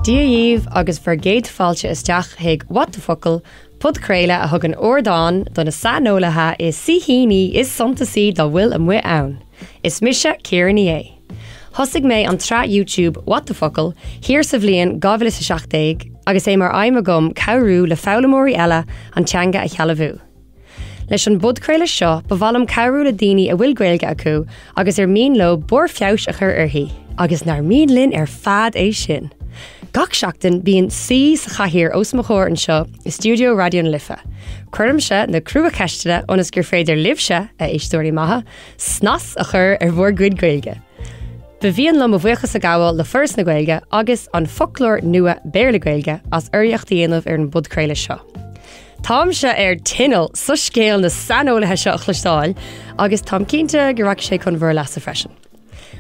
Dia dhaoibh agus bhur gcéad fáilte isteach chuig What the Focal, podchraoladh a thugann ardán do na saineolaithe is saoithíní is suntasaí dá bhfuil amuigh ann. Is mise Ciara Ní É. Thosaigh mé an tsraith YouTube What the Focal thiar sa bhliain 2017 agus é mar aidhm agam cabhrú le foghlaimeoirí eile an teanga a shealbhú. Leis an bpodchraoladh seo, ba mhaith liom cabhrú le daoine a bhfuil Gaeilge acu agus ar mian leo barr feabhais a chur uirthi, agus nár mian linn ar fad é sin! Gach seachtain, bíonn saoi sa chathaoir os mo chomhair anseo i stiúideo Raidió na Life. Cuirimse na cruacheisteanna ionas gur féidir libhse, a éisteoirí maithe, snas a chur ar bhur gcuid Gaeilge. Ba mhian liom mo bhuíochas a ghabháil le Foras na Gaeilge agus An Foclóir Nua Béarla-Gaeilge as urraíocht a dhéanamh ar an bpodchraoladh seo. Táimse ar tinneall soiscéal na saineolaithe seo a chloisteáil agus táim cinnte go rachaidh sé chun bhur leasa freisin.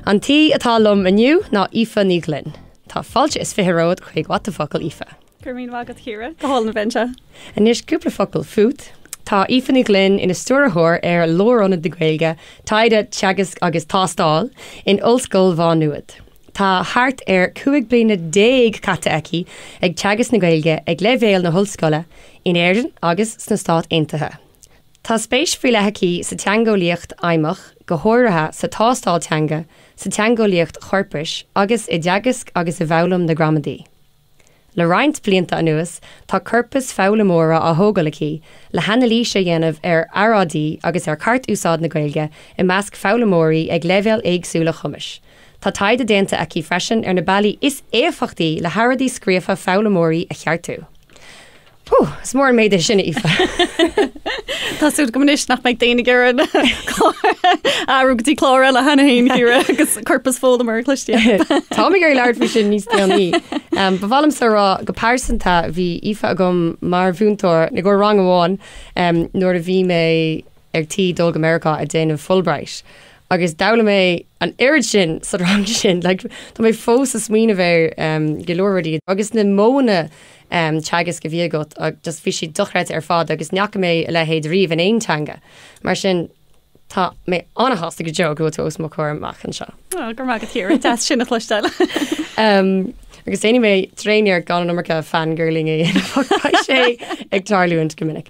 An t-aoi atá liom inniu ná Aoife Ní Ghlinn. Tá fáilte is 20 romhat chuig What the Focal, Aoife. Go raibh míle maith agat, Ciara. Go hálainn a bheith anseo. Anois cúpla focal fút. Tá Aoife Ní Ghlinn ina stiúrthóir ar Lárionad na Gaeilge, Taighde, Teagasc agus Tástáil, in Ollscoil Mhá Nuad. Tá thart ar 15 bliana caite aici ag teagasc na Gaeilge ag leibhéal na hollscoile in Éirinn agus sna Stáit Aontaithe. Tá spéis faoi leith aici sa teangeolaíocht fheidhmeach, go háirithe sa tástáil teanga, sa teangeolaíocht chorpais agus i dteagasc agus i bhfoghlaim na gramadaí. Le roinnt blianta anuas, tá corpas foghlaimeora á thógáil aici le hanailís a dhéanamh ar earráidí agus ar cheart-úsáid na Gaeilge i measc foghlaimeoirí ag leibhéil éagsúla cumais. Tá taighde déanta aici freisin ar na bealaí is éifeachtaí le hearráidí scríofa foghlaimeoirí a cheartú. Hú, is mór an méid é sin, a Aoife. Tá súil agam anois nach mbeidh daoine ag iarraidh athrú go dtí clár eile cheana féin, Ciara, agus corpas foghlaimeora a chloisteáil. Táim ag iarraidh labhairt faoi sin níos déanaí. Ba mhaith liomsa a rá go pearsanta bhí Aoife agam mar mhúinteoir i gcomhair rang amháin nuair a bhí mé ar tí dul go Meiriceá ag déanamh Fulbright. Agus d'fhoghlaim mé an oiread sin sa rang sin, like, tá mé fós ag smaoineamh ar um, go leor rudaí agus na modhanna um, teagaisc a bhí agat just bhí siad dochreidte ar fad agus ní fhaca mé a leithéid riamh in aon teanga. Mar sin tá mé an-shásta go deo go bhfuil tú os mo chomhair amach anseo. Oh, go raibh maith agat, Ciara, deas sin a chloisteáil. Um, agus déanfaidh mé tréaniarracht gan an iomarca fangirling a dhéanamh ach beidh sé ag tarlúint go minic.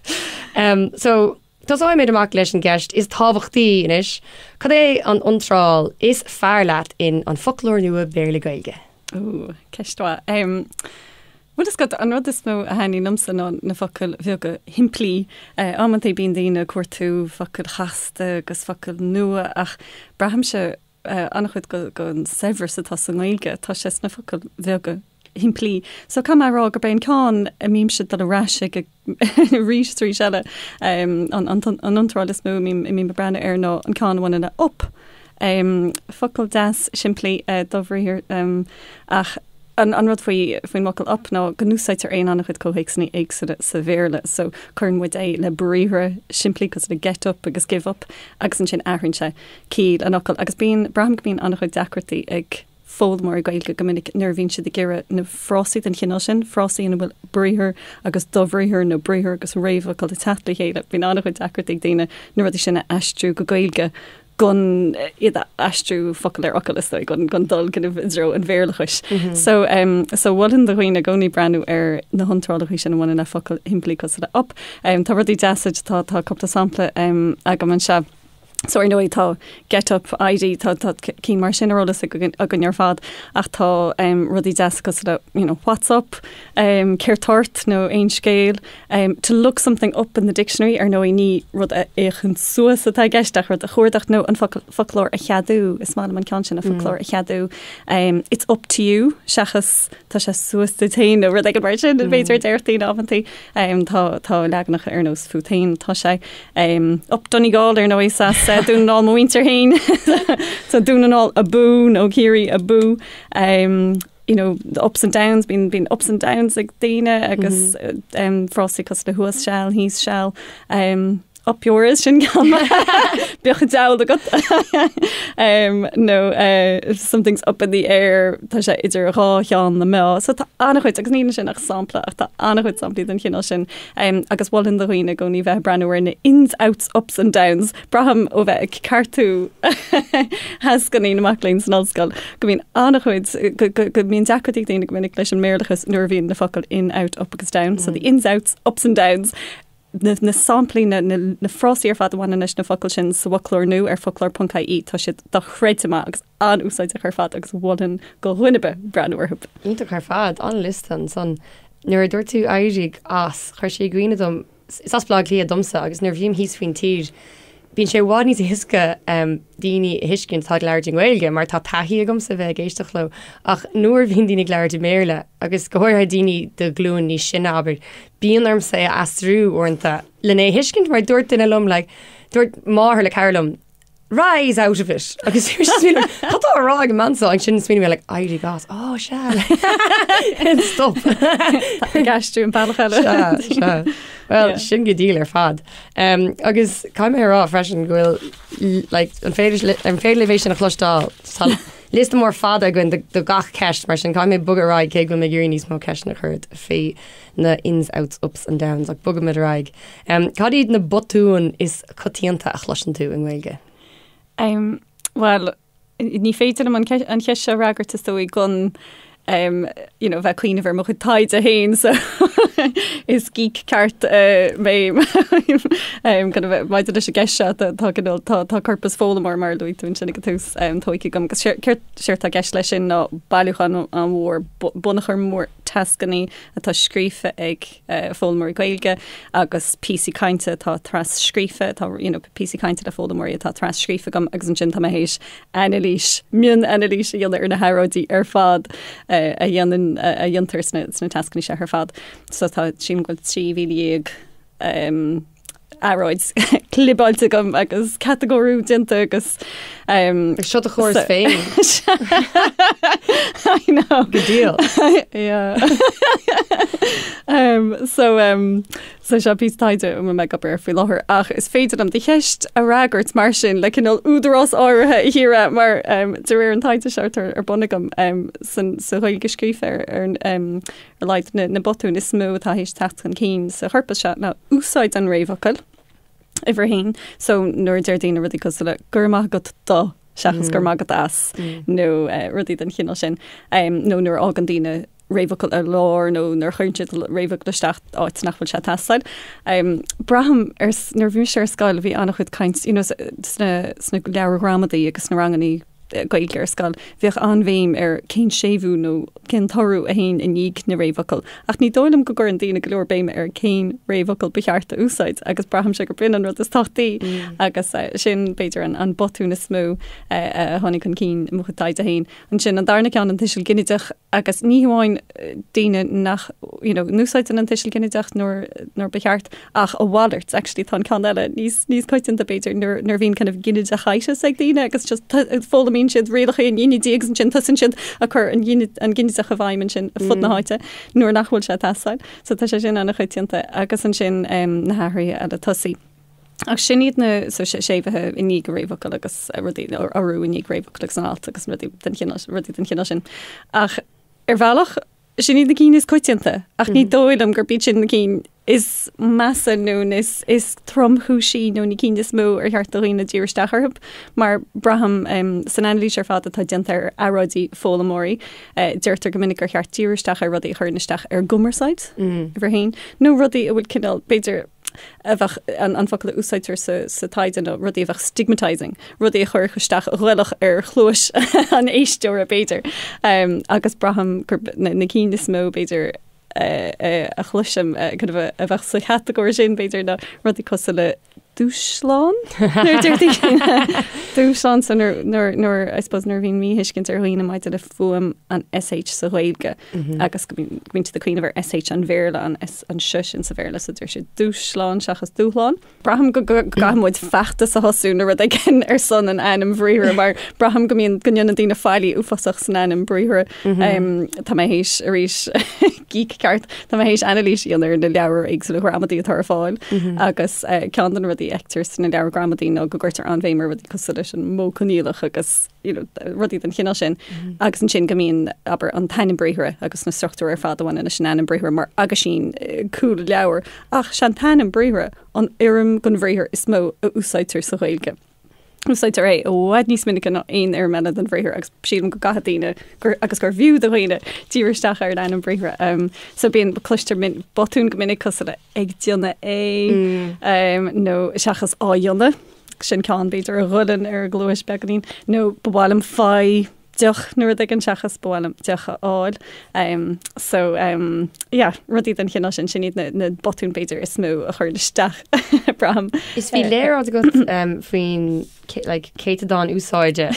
Um, so, Tosóimid amach leis an gceist is tábhachtaí anois, cad é an iontráil is fearr leat in An Foclóir Nua Béarla-Gaeilge? Ooh, ceist mhaith. Em, bhfuil fhios agat, an rud is mó a thaitníonn liomsa ná na focail bheaga shimplí. Eh, amantaí bíonn daoine ag cuartú focail chasta agus focail nua ach braithimse an-chuid den saibhreas atá sa nGaeilge, tá sé sna focail bheaga shimplí. So caithfidh mé a rá gurb é an ceann a mbímse ag dul ar ais aige arís is arís eile, an iontráil is mó a mbím ag breathnú air ná an ceann a bhaineann le up. Focal deas simplí dobhriathar ach an rud faoi faoin bhfocal up ná go n-úsáidtear é in an-chuid comhthéacsanna éagsúla sa Bhéarla. So cuireann muid é le briathra simplí cosúil le get up agus give up agus ansin athraíonn sé ciall an fhocail agus bíonn, braithim go mbíonn an-chuid deacrachtaí ag foghlaimeoirí Gaeilge go minic nuair a bhíonn siad ag iarraidh na frásaí den chineál sin, frásaí ina bhfuil briathar agus dobhriathar nó briathar agus réamhfhocal ag teacht le chéile, bíonn an-chuid deacrachtaí ag daoine na rudaí sin a aistriú go Gaeilge gan iad a aistriú focal ar fhocal is dóigh, gan gan dul kind of i dtreo an Bhéarlachais. So um, so mholfainn do dhaoine i gcónaí breathnú ar na hiontrálacha sin a bhaineann le focail shimplí cosúil le up. Um, tá rudaí deasa, tá tá cúpla sampla um, agam anseo. So ar ndóigh tá Get Up, ID, tá tá cinn mar sin ar eolas againn ar fad ach tá um, rudaí deasa cosúil le you know, what's up, um, céard tá ort nó aon scéal, um, to look something up in the dictionary ar ndóigh ní rud a fhéachaint suas atá i gceist ach rud a chuardach nó an focal, foclóir a cheadú, is maith liom an ceann sin an foclóir a cheadú. Um, it's up to you seachas tá sé suas duit féin nó rud éigin mar sin, b'fhéidir a déarfadh daoine amantaí. Um, tá, tá leaganacha ar nós fút féin, tá sé um, up Donegal ar ndóigh as uh, Dún na nGall mo mhuintir féin. So Dún na nGall abú nó Ciarraí abú. Um, you know, the ups and downs, bíonn bíonn ups and downs ag daoine agus mm -hmm. um, frásaí cosúil le thuas seal, thíos seal. Um, Up yours sin ceann bíodh an diabhal agat nó something's up in the air tá sé idir dhá cheann na meá. So tá an-chuid agus níl sin ach sampla ach tá an-chuid samplaí den chineál sin agus mholfainn do dhaoine i gcónaí bheith ag breathnú ar na ins, outs, ups and downs. Braithim ó bheith ag ceartú thascanna na mac léinn san ollscoil go mbíonn an-chuid go mbíonn deacrachtaí ag daoine go minic leis an mBéarlachas nuair a bhíonn na focail in, out, up agus down. So the ins, outs, ups and downs na, na samplaí, na, na, na frásaí ar fad a bhaineann leis na focail sin sa bhfoclóir nua ar foclóir.ie, tá siad dochreidte maith agus an-úsáideach ar fad agus mholfainn do dhuine ar bith breathnú orthu. Iontach ar fad, an-liosta ansan. Nuair a dúirt tú éirigh as, chuir sé i gcuimhne dom, is as Baile Átha Cliath domsa agus nuair a bhím thíos faoin tír, bíonn sé i bhfad níos éasca daoine a thuiscint atá ag labhairt i nGaeilge mar tá taithí agamsa a bheith ag éisteacht leo ach nuair a bhíonn daoine ag labhairt i mBéarla agus go háirithe daoine de ghlúin níos sine abair, bíonn ormsa é a aistriú uaireanta lena é a thuiscint mar dúirt duine liom like, dúirt máthair le cara liom, rise out of it agus bhí mise ag smaoineamh, cad tá á rá ag an mbean seo ansin smaoinigh mé like éirigh as oh sea stop ag aistriú an bealach eile. Sea, sea. Well, Yeah. sin go diail ar fad. Um, agus caithfidh mé a rá freisin go bhfuil like, an féidir li- an féidir libh é sin a chloisteáil Tá liosta mór fada againn do, do gach ceist mar sin caithfidh mé bogadh ar aghaidh cé go bhfuil mé ag iarraidh níos mó ceisteanna a chur ort faoi na ins, outs, ups and downs ach bogfaimid ar aghaidh. Um, cad iad na botúin is coitianta a chloiseann tú i nGaeilge? Um, Bhuel, ní féidir liom an an cheist seo a fhreagairt is dóigh gan um, you know, bheith ag cuimhneamh ar mo chuid taighde féin so is geek ceart uh, mé um, kind of, maidir leis an gceist seo tá tá cineál- tá tá corpas foghlaimeoir mar a luaigh tú ansin ag an tús um, tógtha agam agus séard séard atá i gceist leis sin ná bailiúchán an-mhór bunachar mór tascanna atá scríofa ag foghlaimeoirí Gaeilge agus píosaí cainte atá tras-scríofa, atá, you know, píosaí cainte le foghlaimeoirí atá tras-scríofa agam agus ansin tá mé théis anailís, mion-anailís a dhéanamh ar na hearráidí ar fad a dhéanann, a dhéantar sna, sna tascanna seo ar fad. So tá, sílim go bhfuil 13,000 earráid clibeáilte agam agus catagóiriú déanta agus um, Seo do chóras féin. I know. Go diail. Yeah. um, so um, so seo píosa taighde a bhfuil mé ag obair air faoi láthair ach is féidir liom do cheist a fhreagairt mar sin le cineál údarás áirithe a chíoradh mar um, de réir an taighde seo atá ar bun agam um, san, sa Ghaeilge scríofa ar, ar um, ar a laghad na botúin is mó atá théis teacht chun cinn sa chorpas seo ná úsáid an réamhfhocail, uimhir a haon, so nuair a deir daoine rudaí cosúil le 'go raibh maith agat do' seachas 'go raibh maith agat as' nó rudaí den chineál sin, nó nuair a fhágann daoine réamhfhocal ar lár nó nuair a chuireann siad réamhfhocal isteach áit nach bhfuil sé ag teastáil. Braithim ar, nuair a bhí mise ar scoil bhí an-chuid caint, you know, sna, sna leabhair ghramadaí agus sna rangannaí Gaeilge ar scoil, bhíodh an-bhéim ar cén séimhiú nó cén t-urú a théann i ndiaidh na réamhfhocal, ach ní dóigh liom go gcuireann daoine go leor béime ar cén réamhfhocal ba cheart a úsáid agus braithimse gurb in an rud is tábhachtaí agus sin, b'fhéidir, an botún is mó a tháinig chun cinn i mo chuid taighde féin. Ansin, an darna ceann, an tuiseal ginideach, agus ní hamháin daoine nach you know, n-úsáideann an tuiseal ginideach nuair, nuair ba cheart ach a mhalairt actually tá an ceann eile níos, níos coitianta b'fhéidir nuair, nuair a bhíonn kind of ginideachitis ag daoine agus just foghlaimíonn siad rialacha an ghinidigh agus ansin tosaíonn siad ag cur an, an ginideach i bhfeidhm ansin ar fud na háite nuair nach bhfuil sé ag teastáil. So tá sé sin an-choitianta agus ansin um, na hathruithe eile tosaigh. Ach sin iad na so séimhithe i ndiaidh réamhfhocal agus rudaí urú i ndiaidh réamhfhocal agus an alt agus rudaí den chineál rudaí den chineál sin. Ach ar bhealach sin iad na cinn is coitianta ach ní dóigh liom gurb iad sin na cinn is measa nó is is tromchúisí nó na cinn is mó ar cheart do dhaoine díriú isteach orthu mar braithim um, san anailís ar fad atá déanta ar earráidí foghlaimeoirí uh, deirtear go minic gur cheart díriú isteach ar rudaí a chuireann isteach ar gcumarsáid mm. uimhir a haon nó rudaí a bhfuil cineál b'fhéidir a bheadh an focal a úsáidtear sa taighde nó rudaí a bheadh stigmatizing, rudaí a chuirfeadh isteach a ghoilfeadh ar chluais an éisteora b'fhéidir. Agus braithim gur na cinn is mó b'fhéidir a chloisim kind of a bheadh sa chatagóir sin b'fhéidir ná rudaí cosúil le dúshlán nuair a deir daoine dúshlán so nuair nuair I suppose nuair a bhíonn míthuiscint ar dhaoine maidir le fuaim an SH sa Ghaeilge agus go mbíonn siad ag cuimhneamh ar SH an Bhéarla an S an S sin sa Bhéarla so deir siad dúshlán seachas dúshlán. Braithim go gcaithfidh muid feachtas a thosú nó rud éigin ar son an ainm bhriathra mar braithim go mbíonn go ndéanann daoine faillí uafásach san ainm briathra. Tá mé théis arís. geek ceart, tá mé théis anailís a dhéanamh ar na leabhair éagsúla ghramadaí atá ar fáil agus ceann de na rudaí a fheictear sna leabhair gramadaí ná go gcuirtear an-bhéim ar rudaí cosúil leis an modh coinníollach agus you know, rudaí den chineál sin agus ansin go mbíonn abair an t-ainm briathartha agus na struchtúir ar fad a bhaineann leis an ainm briathartha mar aguisín cúl leabhair ach sé an t-ainm briathartha an fhoirm den bhriathar is mó a úsáidtear sa Ghaeilge. Úsáidtear é i bhfad níos minice ná aon fhoirm eile den bhriathar agus sílim go gcaithfidh daoine gur, agus gur bhfiú do dhaoine díriú isteach ar an ainm briathartha. Um, so bíonn cloistear min, botúin go minic cosúil le ag déanamh é mm. um, nó seachas á dhéanamh. Sin ceann b'fhéidir a ghoilleann ar an gcluais beagáinín nó ba mhaith liom faigh deoch nó rud éigin seachas ba mhaith liom deoch a fháil. Um, so um, yeah, rudaí den chineál sin sin iad na, na botúin b'fhéidir is mó a chuireann isteach braithim. Is bhí léaráid agat um, faoin like, céatadán úsáide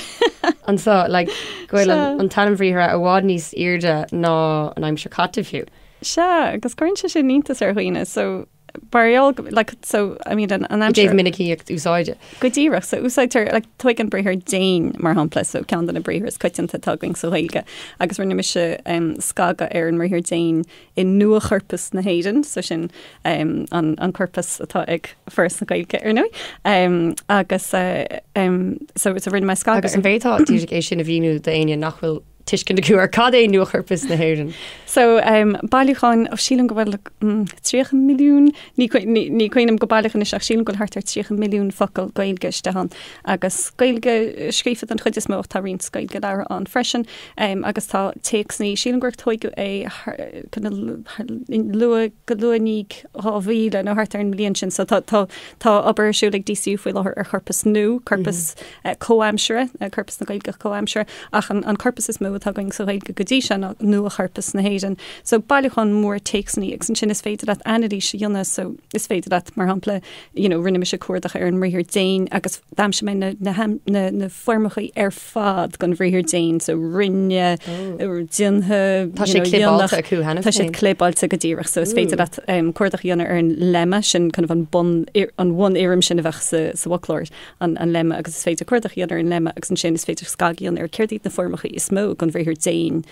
anso like, go bhfuil an, an t-ainm bhriathartha i bhfad níos airde ná an aimsir chaite fiú. Sea, agus cuireann sé sin iontas ar dhaoine, so Mar gheall go, like, so, I mean, an, an I dtaobh minicíocht úsáide. Go díreach, so úsáidtear, like, tóig an briathar déan, mar shampla, so ceann de na briathra is coitianta atá againn sa Ghaeilge, agus rinne mise um, scagadh ar an mbriathar déan i nua-chorpas na hÉireann, so sin um, an, an corpas atá ag Foras na Gaeilge, ar ndóigh, um, agus uh, um, so, so rinne mé scagadh Agus an bhféadfá díreach é sin a mhíniú d'éinne nach bhfuil tuiscint acu ar cad é Nuachorpas na hÉireann. So, um, bailiúchán, oh, sílim go bhfuil mm, 30 milliún, ní, ní, ní cuimhin liom go baileach anois ach sílim go bhfuil thart ar 30 milliún focal Gaeilge istigh ann. Agus Gaeilge scríofa den chuid is mó ach tá roinnt Gaeilge labhartha ann freisin. Um, agus tá téacsanna, sílim gur tóigeadh é thar, luath, go luath i ndiaidh 2000 nó thart ar an mbliain sin. So tá, tá, tá obair ar siúl ag DCU faoi láthair ar chorpas nua, corpas mm -hmm. comhaimseartha, Corpas na Gaeilge comhaimseartha, ach an corpas is mó atá againn sa Ghaeilge go dtí seo ná Nua-Chorpas na hÉireann. So bailiúchán mór téacsanna agus ansin is féidir leat anailís a dhéanamh, so is féidir leat, mar shampla, you know, rinne mise cuardach ar an mbriathar déan agus d'aimsigh mé na, na, na, na foirmeacha ar fad den bhriathar déan, so rinne, déantha, Tá sé clibeáilte acu cheana Tá siad clibeáilte go díreach, so is féidir leat um, cuardach a dhéanamh ar an lemma, sin kind of an bun, an bhunfhoirm sin a bheadh sa, sa bhfoclóir. an lemma agus is féidir cuardach a dhéanamh ar an lemma agus ansin is féidir scagadh a dhéanamh ar céard iad na foirmeacha is mó den bhriathar déan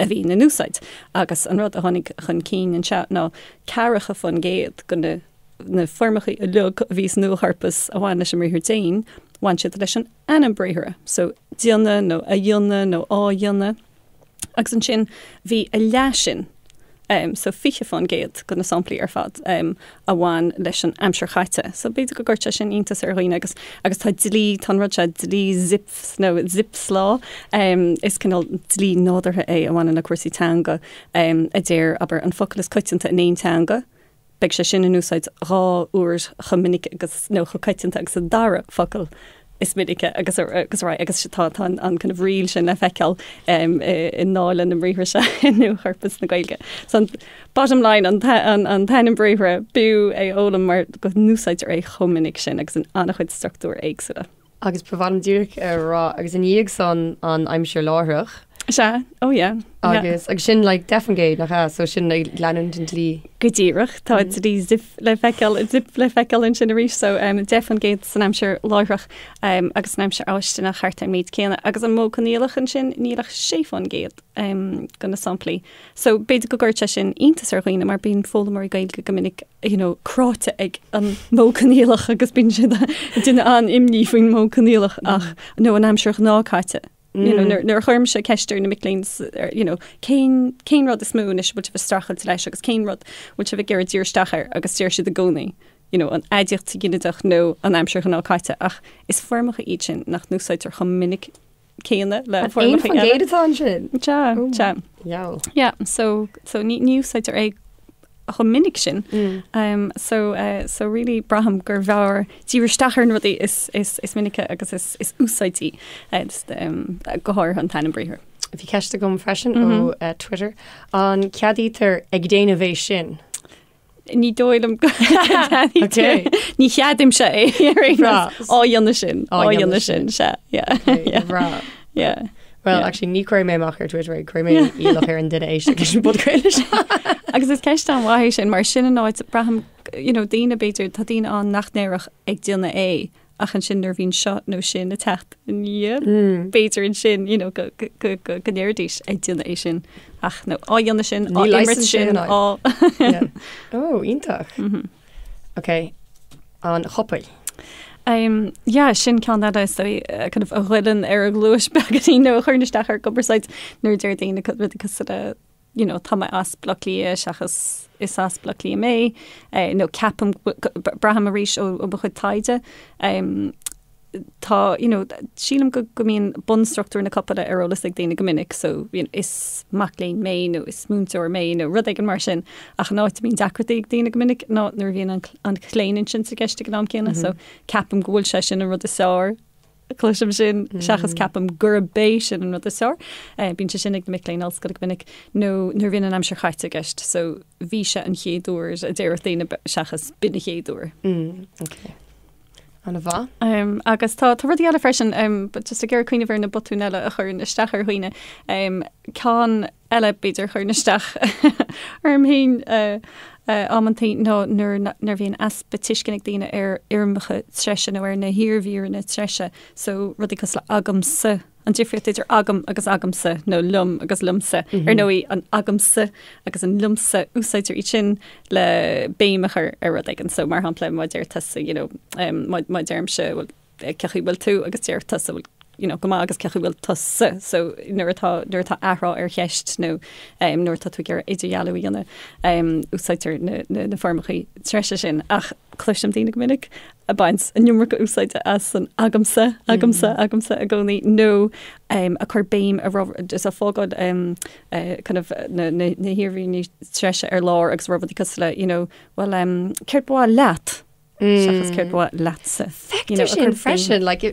a bhíonn in úsáid. Agus an rud a tháinig chun cinn anseo ná ceathracha faoin gcéad de na na foirmeacha uilig a bhí sa nuachorpas a bhain leis an mbriathar déan, bhain siad leis an ainm briathartha. So déanamh nó a dhéanamh nó á dhéanamh. Agus ansin bhí a leath sin, so 20% de na samplaí ar fad, a bhain leis an aimsir chaite. So b'fhéidir go gcuirfeadh sé sin iontas ar dhaoine agus agus tá dlí, tá an rud seo dlí Zipf nó Zipf's Law, is cineál dlí nádúrtha é a bhaineann le cúrsaí teanga a deir, abair, an focal is coitianta in aon teanga, beidh sé sin in úsáid 2 uair chomh minic agus, nó chomh coitianta agus an dara focal is minice agus agus ar aghaidh agus tá tá an kind of riail sin le feiceáil i ndáil leis na briathra seo i Nuachorpas na Gaeilge. So an bottom line an an an t-ainm briathartha b'fhiú é a fhoghlaim mar go n-úsáidtear é chomh minic sin agus in an-chuid struchtúir éagsúla. Agus ba mhaith liom díreach a rá, agus i ndiaidh san an aimsir láithreach. Sea, oh yeah, yeah. Agus, agus sin like 10%, nach ea? So sin ag leanúint an dlí. Go díreach, tá dlí Zipf le feiceáil, Zipf le feiceáil ansin arís, so um, 10% san aimsir láithreach um, agus san aimsir fháistineach thart ar an méid céanna. Agus an modh coinníollach ansin, níl ach 6% um, de na samplaí. So b'fhéidir go gcuirfeadh sé sin iontas ar dhaoine mar bíonn foghlaimeoirí Gaeilge go minic you know, cráite ag an modh coinníollach agus bíonn siad ag déanamh an-imní faoin modh coinníollach ach nó an aimsir ghnáthchaite. You know, nuair nuair a chuirimse ceist ar na mic léinn you know, cén cén rud is mó anois a bhfuil sibh ag streachailt leis agus cén rud bhfuil sibh ag iarraidh díriú isteach air agus deir siad i gcónaí you know, an aidiacht sa ghinideach nó an aimsir ghnáthchaite ach is foirmeacha iad sin nach n-úsáidtear chomh minic céanna le foirmeacha eile. 1% atá ansin? Sea, sea. Dheabhail. Yeah, so, so ní, ní úsáidtear é chomh minic sin. Um, so, uh, so really braithim gur bhfearr díriú isteach ar na rudaí is, is, is minice agus is, is úsáidí uh, um, go háirithe an t-ainm briathair. Bhí ceist agam freisin mm -hmm. ó uh, Twitter. An ceadaítear ag déanamh é sin? Ní dóigh liom go Okay. Ní cheadaímse é ar aon Bhreá. nós. Á dhéanamh sin, Á á dhéanamh dhéanamh sin, sea, yeah. Yeah. Bhreá. Yeah. Well, Yeah. actually, ní chuirfidh mé amach ar Twitter é, cuirfidh mé iallach ar an duine éisteacht leis an bpodchraoladh seo. Agus is ceist an-mhaith é sin, mar sin an áit, braithim, you know, daoine b'fhéidir, tá daoine ann nach ndéarfadh ag déanamh é. Ach ansin nuair a bhíonn seo nó sin ag teacht i ndiaidh, b'fhéidir ansin, you know, go, go, go, go, go ndéarfaidís ag déanamh é sin ach nó á dhéanamh sin, á imirt sin, á. Ó, iontach. Ok, an chopail. Um, yeah, sin ceann eile is dóigh, eh, kind of a ghoilleann ar an ghluais beagáinín nó a chuireann isteach ar an gcumarsáid nuair a deir daoine rudaí cosúil le you know, tá mé as Baile Átha Cliath seachas is as Baile Átha Cliath mé, eh, nó ceapaim, braithim arís ó mo chuid taighde, em, tá, you know, sílim go go mbíonn bunstruchtúr na copaile ar eolas ag daoine go minic, so, you know, is mac léinn mé nó is múinteoir mé nó rud éigin mar sin, ach an áit a mbíonn deacrachtaí ag daoine go minic ná nuair a bhíonn an an chlaoninsint i gceist ag an am céanna, so ceapaim go bhfuil sé sin an rud is fearr. Cloisim sin seachas ceapaim gurb é sin an rud is fearr. Bíonn sé sin ag na mic léinn ollscoile go minic nó nuair a bhíonn an aimsir chaite i gceist. So bhí sé an chéad uair a déarfadh daoine seachas b'in an chéad uair. Ok. An-mhaith. Agus tá tá rudaí eile freisin, but just ag iarraidh cuimhneamh ar na botúin eile a chuireann isteach ar dhaoine. Ceann eile b'fhéidir a chuireann isteach orm féin amantaí ná nuair nuair a bhíonn easpa tuisceana ag daoine ar fhoirmeacha treise nó ar na hiarmhíreanna treise, so rudaí cosúil le agamsa, an difríocht idir agam agus agamsa nó liom agus liomsa. Ar ndóigh an agamsa agus an liomsa úsáidtear iad sin le béim a chur ar rud éigin, so mar shampla má deir tusa you know má má deirimse bhuel cén chaoi a bhfuil tú agus deir tusa bhuel you know, go maith agus cén chaoi a bhfuil tusa so nuair atá nuair atá athrá ar cheist nó um, nuair atá tú ag iarraidh idirdhealú a dhéanamh um, úsáidtear na, na, na foirmeacha treise sin ach cloisim daoine go minic ag baint an iomarca úsáide as an agamsa agamsa mm. agamsa i gcónaí nó um, ag cur béim ar is ag fágáil um, uh, kind of na, na, na hiarmhíreanna treise ar lár agus rudaí cosúil le you know, well um, céard ba mhaith leat Seachas céard ba mhaith leatsa. Feictear sin freisin, like,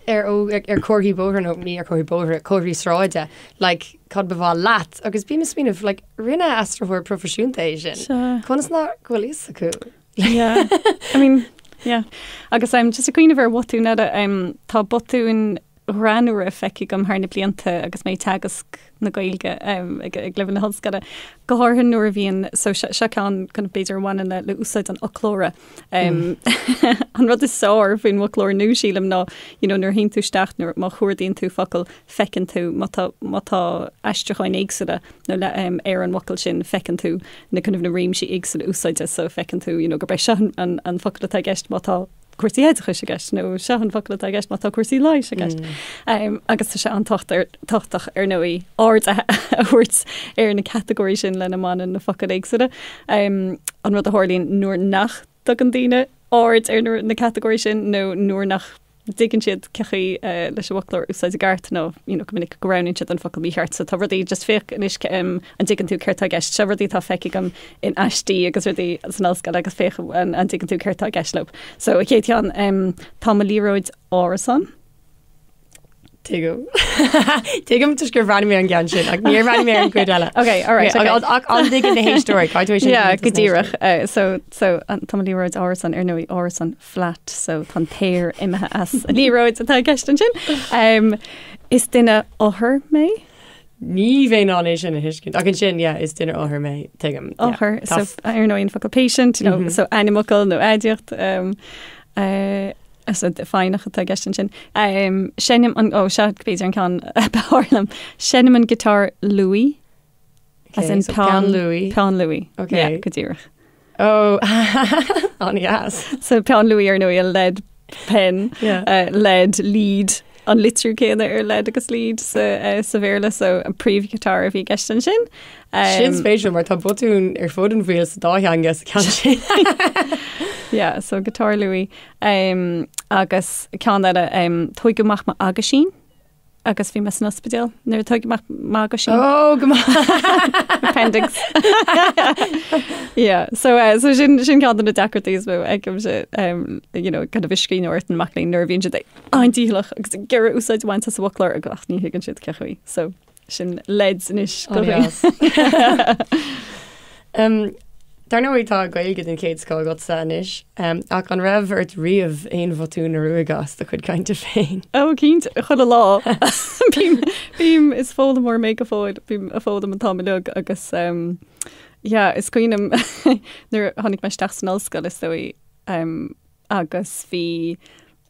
ar ar comharthaí bóthair nó ní ar comharthaí bóthair, comharthaí sráide, like, cad ba mhaith leat? Agus bím ag smaoineamh, like, rinne aistritheoir proifisiúnta é sin. Sea. Conas nach bhfuil fhios acu? Yeah. I mean, yeah. Agus um, just ag cuimhneamh ar bhotún eile, um, tá botúin ghreannmhara feicthe agam thar na blianta agus mé ag teagasc na Gaeilge ag leibhéal na hollscoile, go háirithe nuair a bhíonn, so seo ceann kind of b'fhéidir a bhaineann le le úsáid an fhoclóra. An rud is fearr faoin bhfoclóir nua sílim ná you know nuair a théann tú isteach nuair má chuardaíonn tú focal feiceann tú má tá má tá aistriúcháin éagsúla nó le ar an bhfocal sin feiceann tú na kind of na réimsí éagsúla úsáide so feiceann tú you know gurb é seo an an focal atá i gceist má tá cúrsaí oideachais i gceist nó seo an focal atá i gceist má tá cúrsaí leighis i gceist. Agus tá sé an-tábhachtach ar ndóigh aird a thabhairt ar na catagóirí sin lena mbaineann na focail éagsúla. An rud a tharlaíonn nuair nach dtugann daoine aird ar na catagóirí sin nó nuair nach dtuigeann siad cén chaoi leis an bhfoclóir a úsáid i gceart nó you know, go minic go roghnaíonn siad an focal mícheart. So tá rudaí just féach anois an dtuigeann tú céard tá i gceist. Seo rudaí atá feicthe agam in aistí agus rudaí san ollscoil agus féach an dtuigeann tú céard tá i gceist leo. So an chéad cheann, tá mo liathróid árasán. Tuigim. Tuigim toisc gur bhreathnaigh mé ar an gceann sin ach níor bhreathnaigh mé ar an gcuid eile. Ok, all right, okay. Ach an dtuigeann na héisteoirí, caithfidh tú é sin Yeah, go díreach. Uh, so, so an, tá mo liathróid árasán ar ndóigh árasán flat, so tá an t-aer imithe as an liathróid atá i gceist ansin. Um, is duine othar mé. Ní bheinn in ann é sin a thuiscint. Ach ansin, yeah, is duine othar mé, tuigim. Yeah. Othar, so ar ndóigh an focal patient, you know, mm -hmm. so ainmfhocal nó aidiacht, um, uh, so foighneach atá i gceist ansin. Um, seinnim an, ó, seo b'fhéidir an ceann ab fhearr liom. Seinnim an giotár luaí. Okay, as in so peann luaí. Peann luaí. Okay. Yeah, go díreach. Oh, an-dheas. So peann luaí ar ndóigh lead pen, yeah. uh, lead, lead, an litriú céanna ar lead agus lead sa, uh, sa Bhéarla, so an príomhghiotár a bhí i gceist ansin. Um, sin spéisiúil mar tá botún ar fud an bhaill sa dá theanga sa ceann sin. yeah, so giotár luaí. Um, agus ceann eile um, tógadh amach m'aguisín. agus bhí mé san ospidéal nuair a tógadh amach m'aguisín. Oh, go maith. Appendix. Yeah, so, uh, so sin, sin ceann de na deacrachtaí is mó a fheicimse, um, you know, kind of i scríbhneoireacht na mac léinn nuair a bhíonn siad an-dícheallach agus ag iarraidh úsáid a bhaint as an bhfoclóir ach ach ní thuigeann siad cén chaoi. So sin leideas anois go An-dheas. Um, Dar ndóigh tá Gaeilge den chéad scoth agatsa anois, ach an raibh ort riamh aon bhotún a ruaigeadh as do chuid cainte féin? Ó, cinnte, chuile lá. Bím, bím, is foghlaimeoir mé go fóill, bím ag foghlaim an t-am uilig agus yeah, is cuimhin liom nuair a tháinig mé isteach san ollscoil is dóigh agus bhí.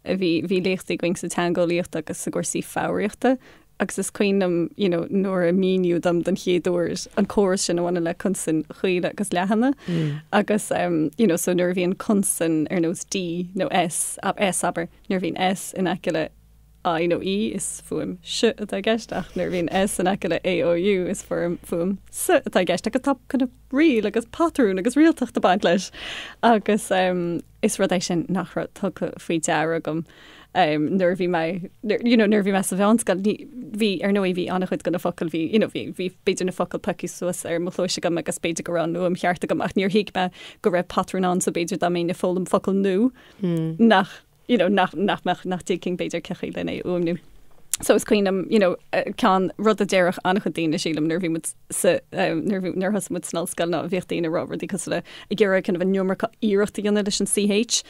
Bhí bhí léachtaí againn sa teangeolaíocht agus i gcúrsaí foghraíochta agus is cuimhin liom you know nuair a míníodh dom don chéad uair an córas sin a bhaineann le consain chaola agus leathana agus um you know so nuair a bhíonn consan ar nós D nó S, S abair, nuair a bhíonn S in aice le I nó E is fuaim S atá i gceist ach nuair a bhíonn S in aice le A O U is fuaim fuaim S atá i gceist agus tá kind of riail agus patrún agus rialtacht ag baint leis agus um, is rud é sin nach raibh tugtha faoi deara agam um, nuair a bhí mé you know, nuair a bhí mé sa mheánscoil bhí ar ndóigh bhí an-chuid de na focail bhí you know, bhí bhí b'fhéidir na focail pioctha suas ar mo chluais agam agus b'fhéidir go raibh an fhuaim cheart agam ach níor thuig mé go raibh patrún ann so b'fhéidir dá mbeinn ag foghlaim focal nua hmm. nach you know, nach, nach mbeadh, nach dtuigfinn b'fhéidir cén chaoi lena fhuaimniú. So is cuimhin liom, you know, ceann rud a déarfadh an-chuid daoine sílim nuair a bhí muid sa, nuair a bhí, nuair a thosaigh muid san ollscoil ná bhíodh daoine ag rá rudaí cosúil le ag iarraidh kind of an iomarca iarracht a dhéanamh leis an CH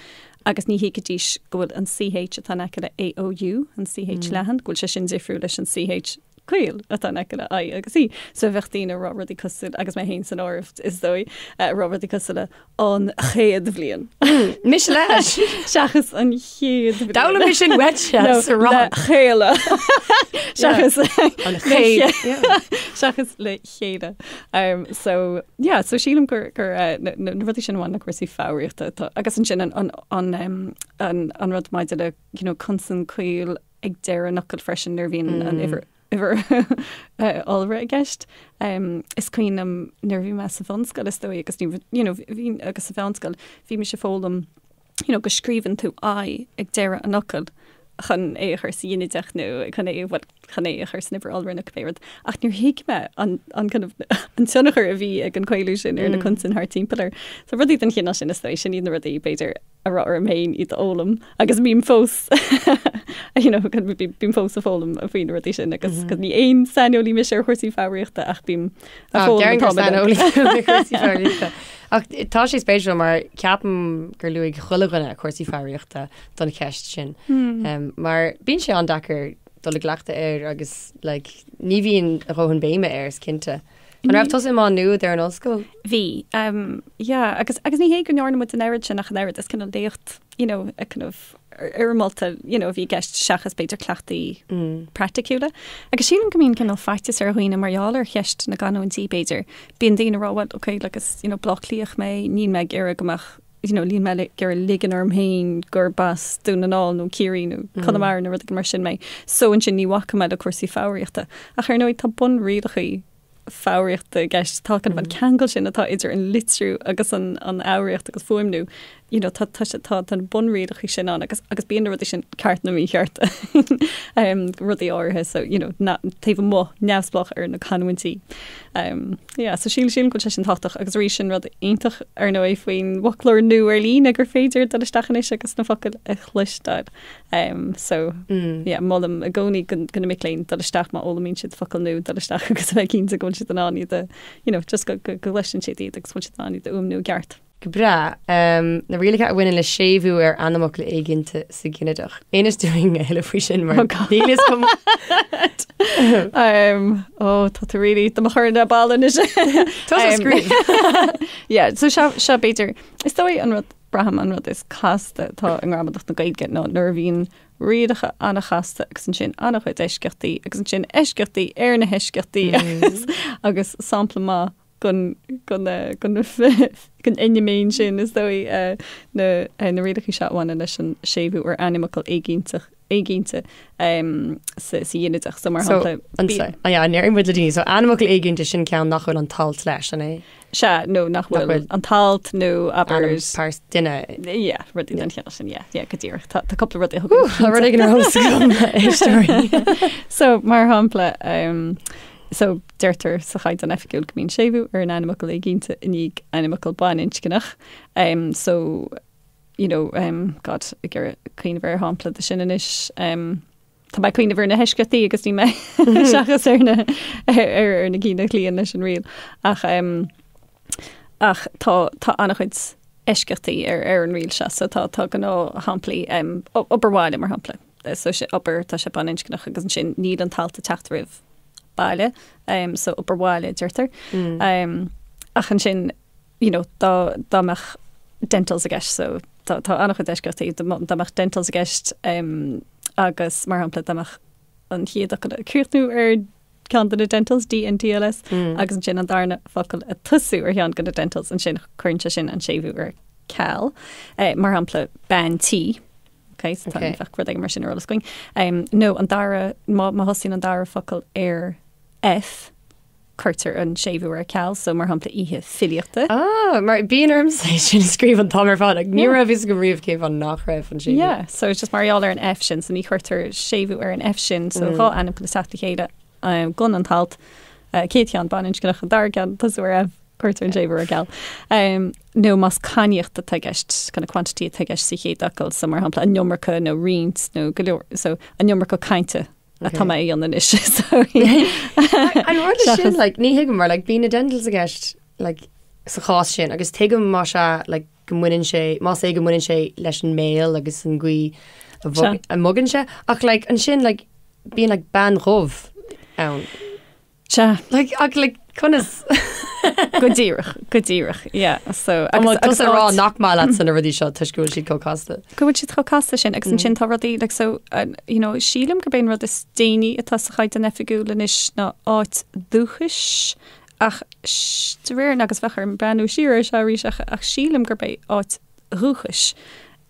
agus ní thuigfidís go bhfuil an CH atá in aice le AOU, an CH leathan, go bhfuil sé sin difriúil leis an CH caol atá in aice le I agus E. So bheadh daoine ag rá rudaí cosúil, agus mé féin san áireamh is dóigh, ag rá rudaí cosúil le an chéad bhliain. Mise leis! Seachas an chéad bhliain. D'fhoghlaim mé sin uaitse sa rang. Le chéile. Seachas an chéad. Seachas le chéile. Um, so, yeah, so sílim gur, gur uh, na, na rudaí sin a bhaineann le cúrsaí foghraíochta atá, agus ansin an, an, an, um, an, an rud maidir le, you know, consan caol ag deireadh an fhocail freisin nuair a bhíonn an uimhir uimhir iolra i gceist. Is cuimhin liom nuair a bhí mé sa bhunscoil is dóigh agus ní you know bhí agus sa mheánscoil bhí mise ag foghlaim you know go scríobhann tú I ag deireadh an fhocail chun é a chur sa ghinideach nó chun é bhuel chun é a chur san uimhir iolra nó cibé rud. Ach níor thuig mé an an kind of an tionchar a bhí ag an caolú sin ar na consain thart timpeall air. So rudaí den chineál sin is dóigh sin iad na rudaí b'fhéidir a raibh orm féin iad a fhoghlaim agus bím fós you know, bím fós ag foghlaim faoi na rudaí sin agus mm -hmm. ní aon saineolaí mise ar chúrsaí foghraíochta ach bím ag foghlaim Ach tá sé spéisiúil mar ceapaim gur luaigh chuile dhuine cúrsaí foghraíochta don cheist sin. Hmm. Um, mar bíonn sé an-deacair dul i gcleachtadh air agus like, ní bhíonn a dhóthain béime air is cinnte. An raibh tusa i Má Nuad ar an ollscoil? Bhí. Um, yeah, agus, agus ní hé go ndearna muid an oiread sin ach an oiread, is cineál léacht, you know, a kind of fhoirmeálta, you know, a bhí i gceist seachas b'fhéidir cleachtaí mm. praiticiúla. Agus sílim go mbíonn cineál faitíos ar dhaoine mar gheall ar cheist na gcanúintí b'fhéidir. Bíonn daoine ag rá, well, okay, like, is, you know, Bleá Cliathach mé, níl mé ag iarraidh go mbeadh you know, níl mé ag iarraidh ligean orm féin gurb as Dún na nGall nó Ciarraí nó mm. Conamara nó rud mar sin mé. So ansin ní bhacfaidh mé le cúrsaí foghraíochta. Ach ar ndóigh tá bunrialacha foghraíochta i gceist tá kind of an mm. ceangal sin atá idir an litriú agus an an fhoghraíocht agus fuaimniú. You know, tá tá tá tá na bunrialacha sin ann agus agus bíonn na rudaí sin ceart nó mícheart um, rudaí áirithe so you know, na, taobh amuigh neamhspleách ar na canúintí. Um, yeah, so sílim sílim go bhfuil sé sin tábhachtach agus arís sin rud iontach ar ndóigh faoin bhfoclóir nua ar líne gur féidir dul isteach anois agus na focail a chloisteáil. Um, so mm. yeah, molaim i gcónaí do do na mic léinn dul isteach má fhoghlaimíonn siad focal nua dul isteach agus a bheith cinnte go bhfuil siad in ann iad a you know, just go go go gcloiseann siad iad agus bhfuil siad in ann iad a fhuaimniú i gceart. Go breá. Na rialacha a bhaineann le séimhiú ar ainmfhocal éiginnte sa ghinideach. Inis dúinn a thuilleadh faoi sin mar oh níl fhios agam. Ó tá tú really do mo chur le balla anois. Tá scríobh. Yeah, so seo seo b'fhéidir is dóigh an rud braithim an rud is casta atá i ngramadach na Gaeilge ná nuair a bhíonn rialacha an-chasta agus ansin an-chuid eisceachtaí agus ansin eisceachtaí ar na heisceachtaí agus agus sampla maith den fheiniméan sin, is dóigh, na rialacha seo a bhaineann leis an séimhiú ar ainmfhocal éiginnteach, éiginnte sa ghinideach. So, mar shampla. So, yeah, déarfaidh muid le daoine. So, ainmfhocal éiginnte, sin ceann nach bhfuil an t-alt leis, an é? Sea, nó nach bhfuil an t-alt nó abair. Ainm pearsa duine. Yeah, rudaí den chineál sin, yeah, yeah, go díreach. Tá cúpla rud a thugann. Tá rud éigin ar eolas agam, éisteoirí. So, mar shampla, So, deirtear sa Chaighdeán Oifigiúil go mbíonn séimhiú ar an ainmfhocal éiginnte i ndiaidh ainmfhocal baininscneach. Um, so, you know, um, God, ag iarraidh cuimhneamh ar shampla de sin anois. Um, tá mé ag cuimhneamh ar na heisceachtaí agus ní mé seachas ar na ar, ar na cinn a chloíonn leis an riail. Ach, um, ach tá, tá an-chuid eisceachtaí ar, ar an riail seo, so tá, tá gnáthshamplaí, um, obair bhaile mar shampla. So sé obair, tá sé baininscneach agus ansin níl an t-alt ag teacht roimh baile, um, so obair bhaile deirtear. Mm. Um, ach ansin, you know, dá, dá mbeadh dentals i gceist, so Tá tá an-chuid eisceachtaí dá mbeadh dentals i gceist agus mar shampla dá mbeadh an chéad fhocal ag críochnú ar ceann de na dentals, DNTLS, agus ansin an darna focal ag tosú ar cheann de na dentals, ansin cuireann sé sin an séimhiú ar ceal. Mar shampla, bean tí. Ok, so tá bheadh rud éigin mar sin ar eolas againn. Nó an dara, má thosaíonn an dara focal ar F, cuirtear an séimhiú ar ceal, so mar shampla oíche filíochta. Ah, mar bíonn ormsa é sin a scríobh an t-am ar fad, like, ní raibh fhios agam riamh cén fáth nach raibh an séimhiú. Yeah, so it's just mar gheall ar an F sin, so ní chuirtear séimhiú ar an F sin, so dhá ainmfhocal ag teacht le chéile um, gan an t-alt, uh, céad cheann baininscneach, an dara ceann tosú ar F, cuirtear an séimhiú ar ceal. Um, nó más cainníocht atá i gceist, kind of quantity atá i gceist sa chéad fhocal, so mar shampla an iomarca nó roinnt nó go leor, so an iomarca cainte atá mé a dhéanamh anois. So, An rud leis sin, like, ní thuigim mar like, bíonn na dentals i gceist like, sa chás sin agus tuigim más ea like, go mbaineann sé, más é go mbaineann sé leis an mbéal agus an gcaoi a bhog- Sea. a mbogann sé ach like, ansin like, bíonn like, bean dhubh ann. Sea. Like, ach like, conas? Go díreach, go díreach, yeah. So, Agus agus, tusa ag rá nach maith leatsa na rudaí seo toisc go bhfuil siad chomh casta. Go bhfuil siad chomh casta sin, agus ansin tá rudaí, like, so, uh, you know, sílim gurb é an rud is déanaí atá sa Chaighdeán Oifigiúil anois ná áit dúchais, ach de réir, agus bheadh orm breathnú siar air seo arís, ach, ach sílim gurb é áit dhúchais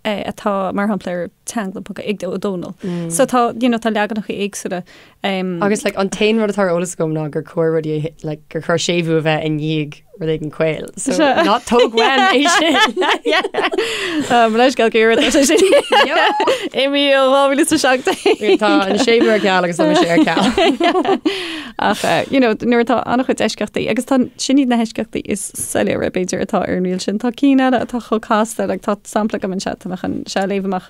atá mar shampla ar teanglann ponc ag Ó Dónaill. So tá, you know, tá leaganacha éagsúla. Um, Agus like, an t-aon rud atá ar eolas agam ná gur chóir rudaí a like, gur chóir séimhiú a bheith i ndiaidh rud éigin caol. So ná tóg uaim é sin. Um, leis go gur sé sin. Imithe ó 2017. Tá an séimhiú ar ceal agus tá mise ar ceal. Ach eh, you know, nuair atá an-chuid eisceachtaí agus tá sin iad na heisceachtaí is soiléire b'fhéidir atá ar an riail sin. Tá cinn eile atá chomh casta, like, tá sampla agam anseo tá mé chun seo a léamh amach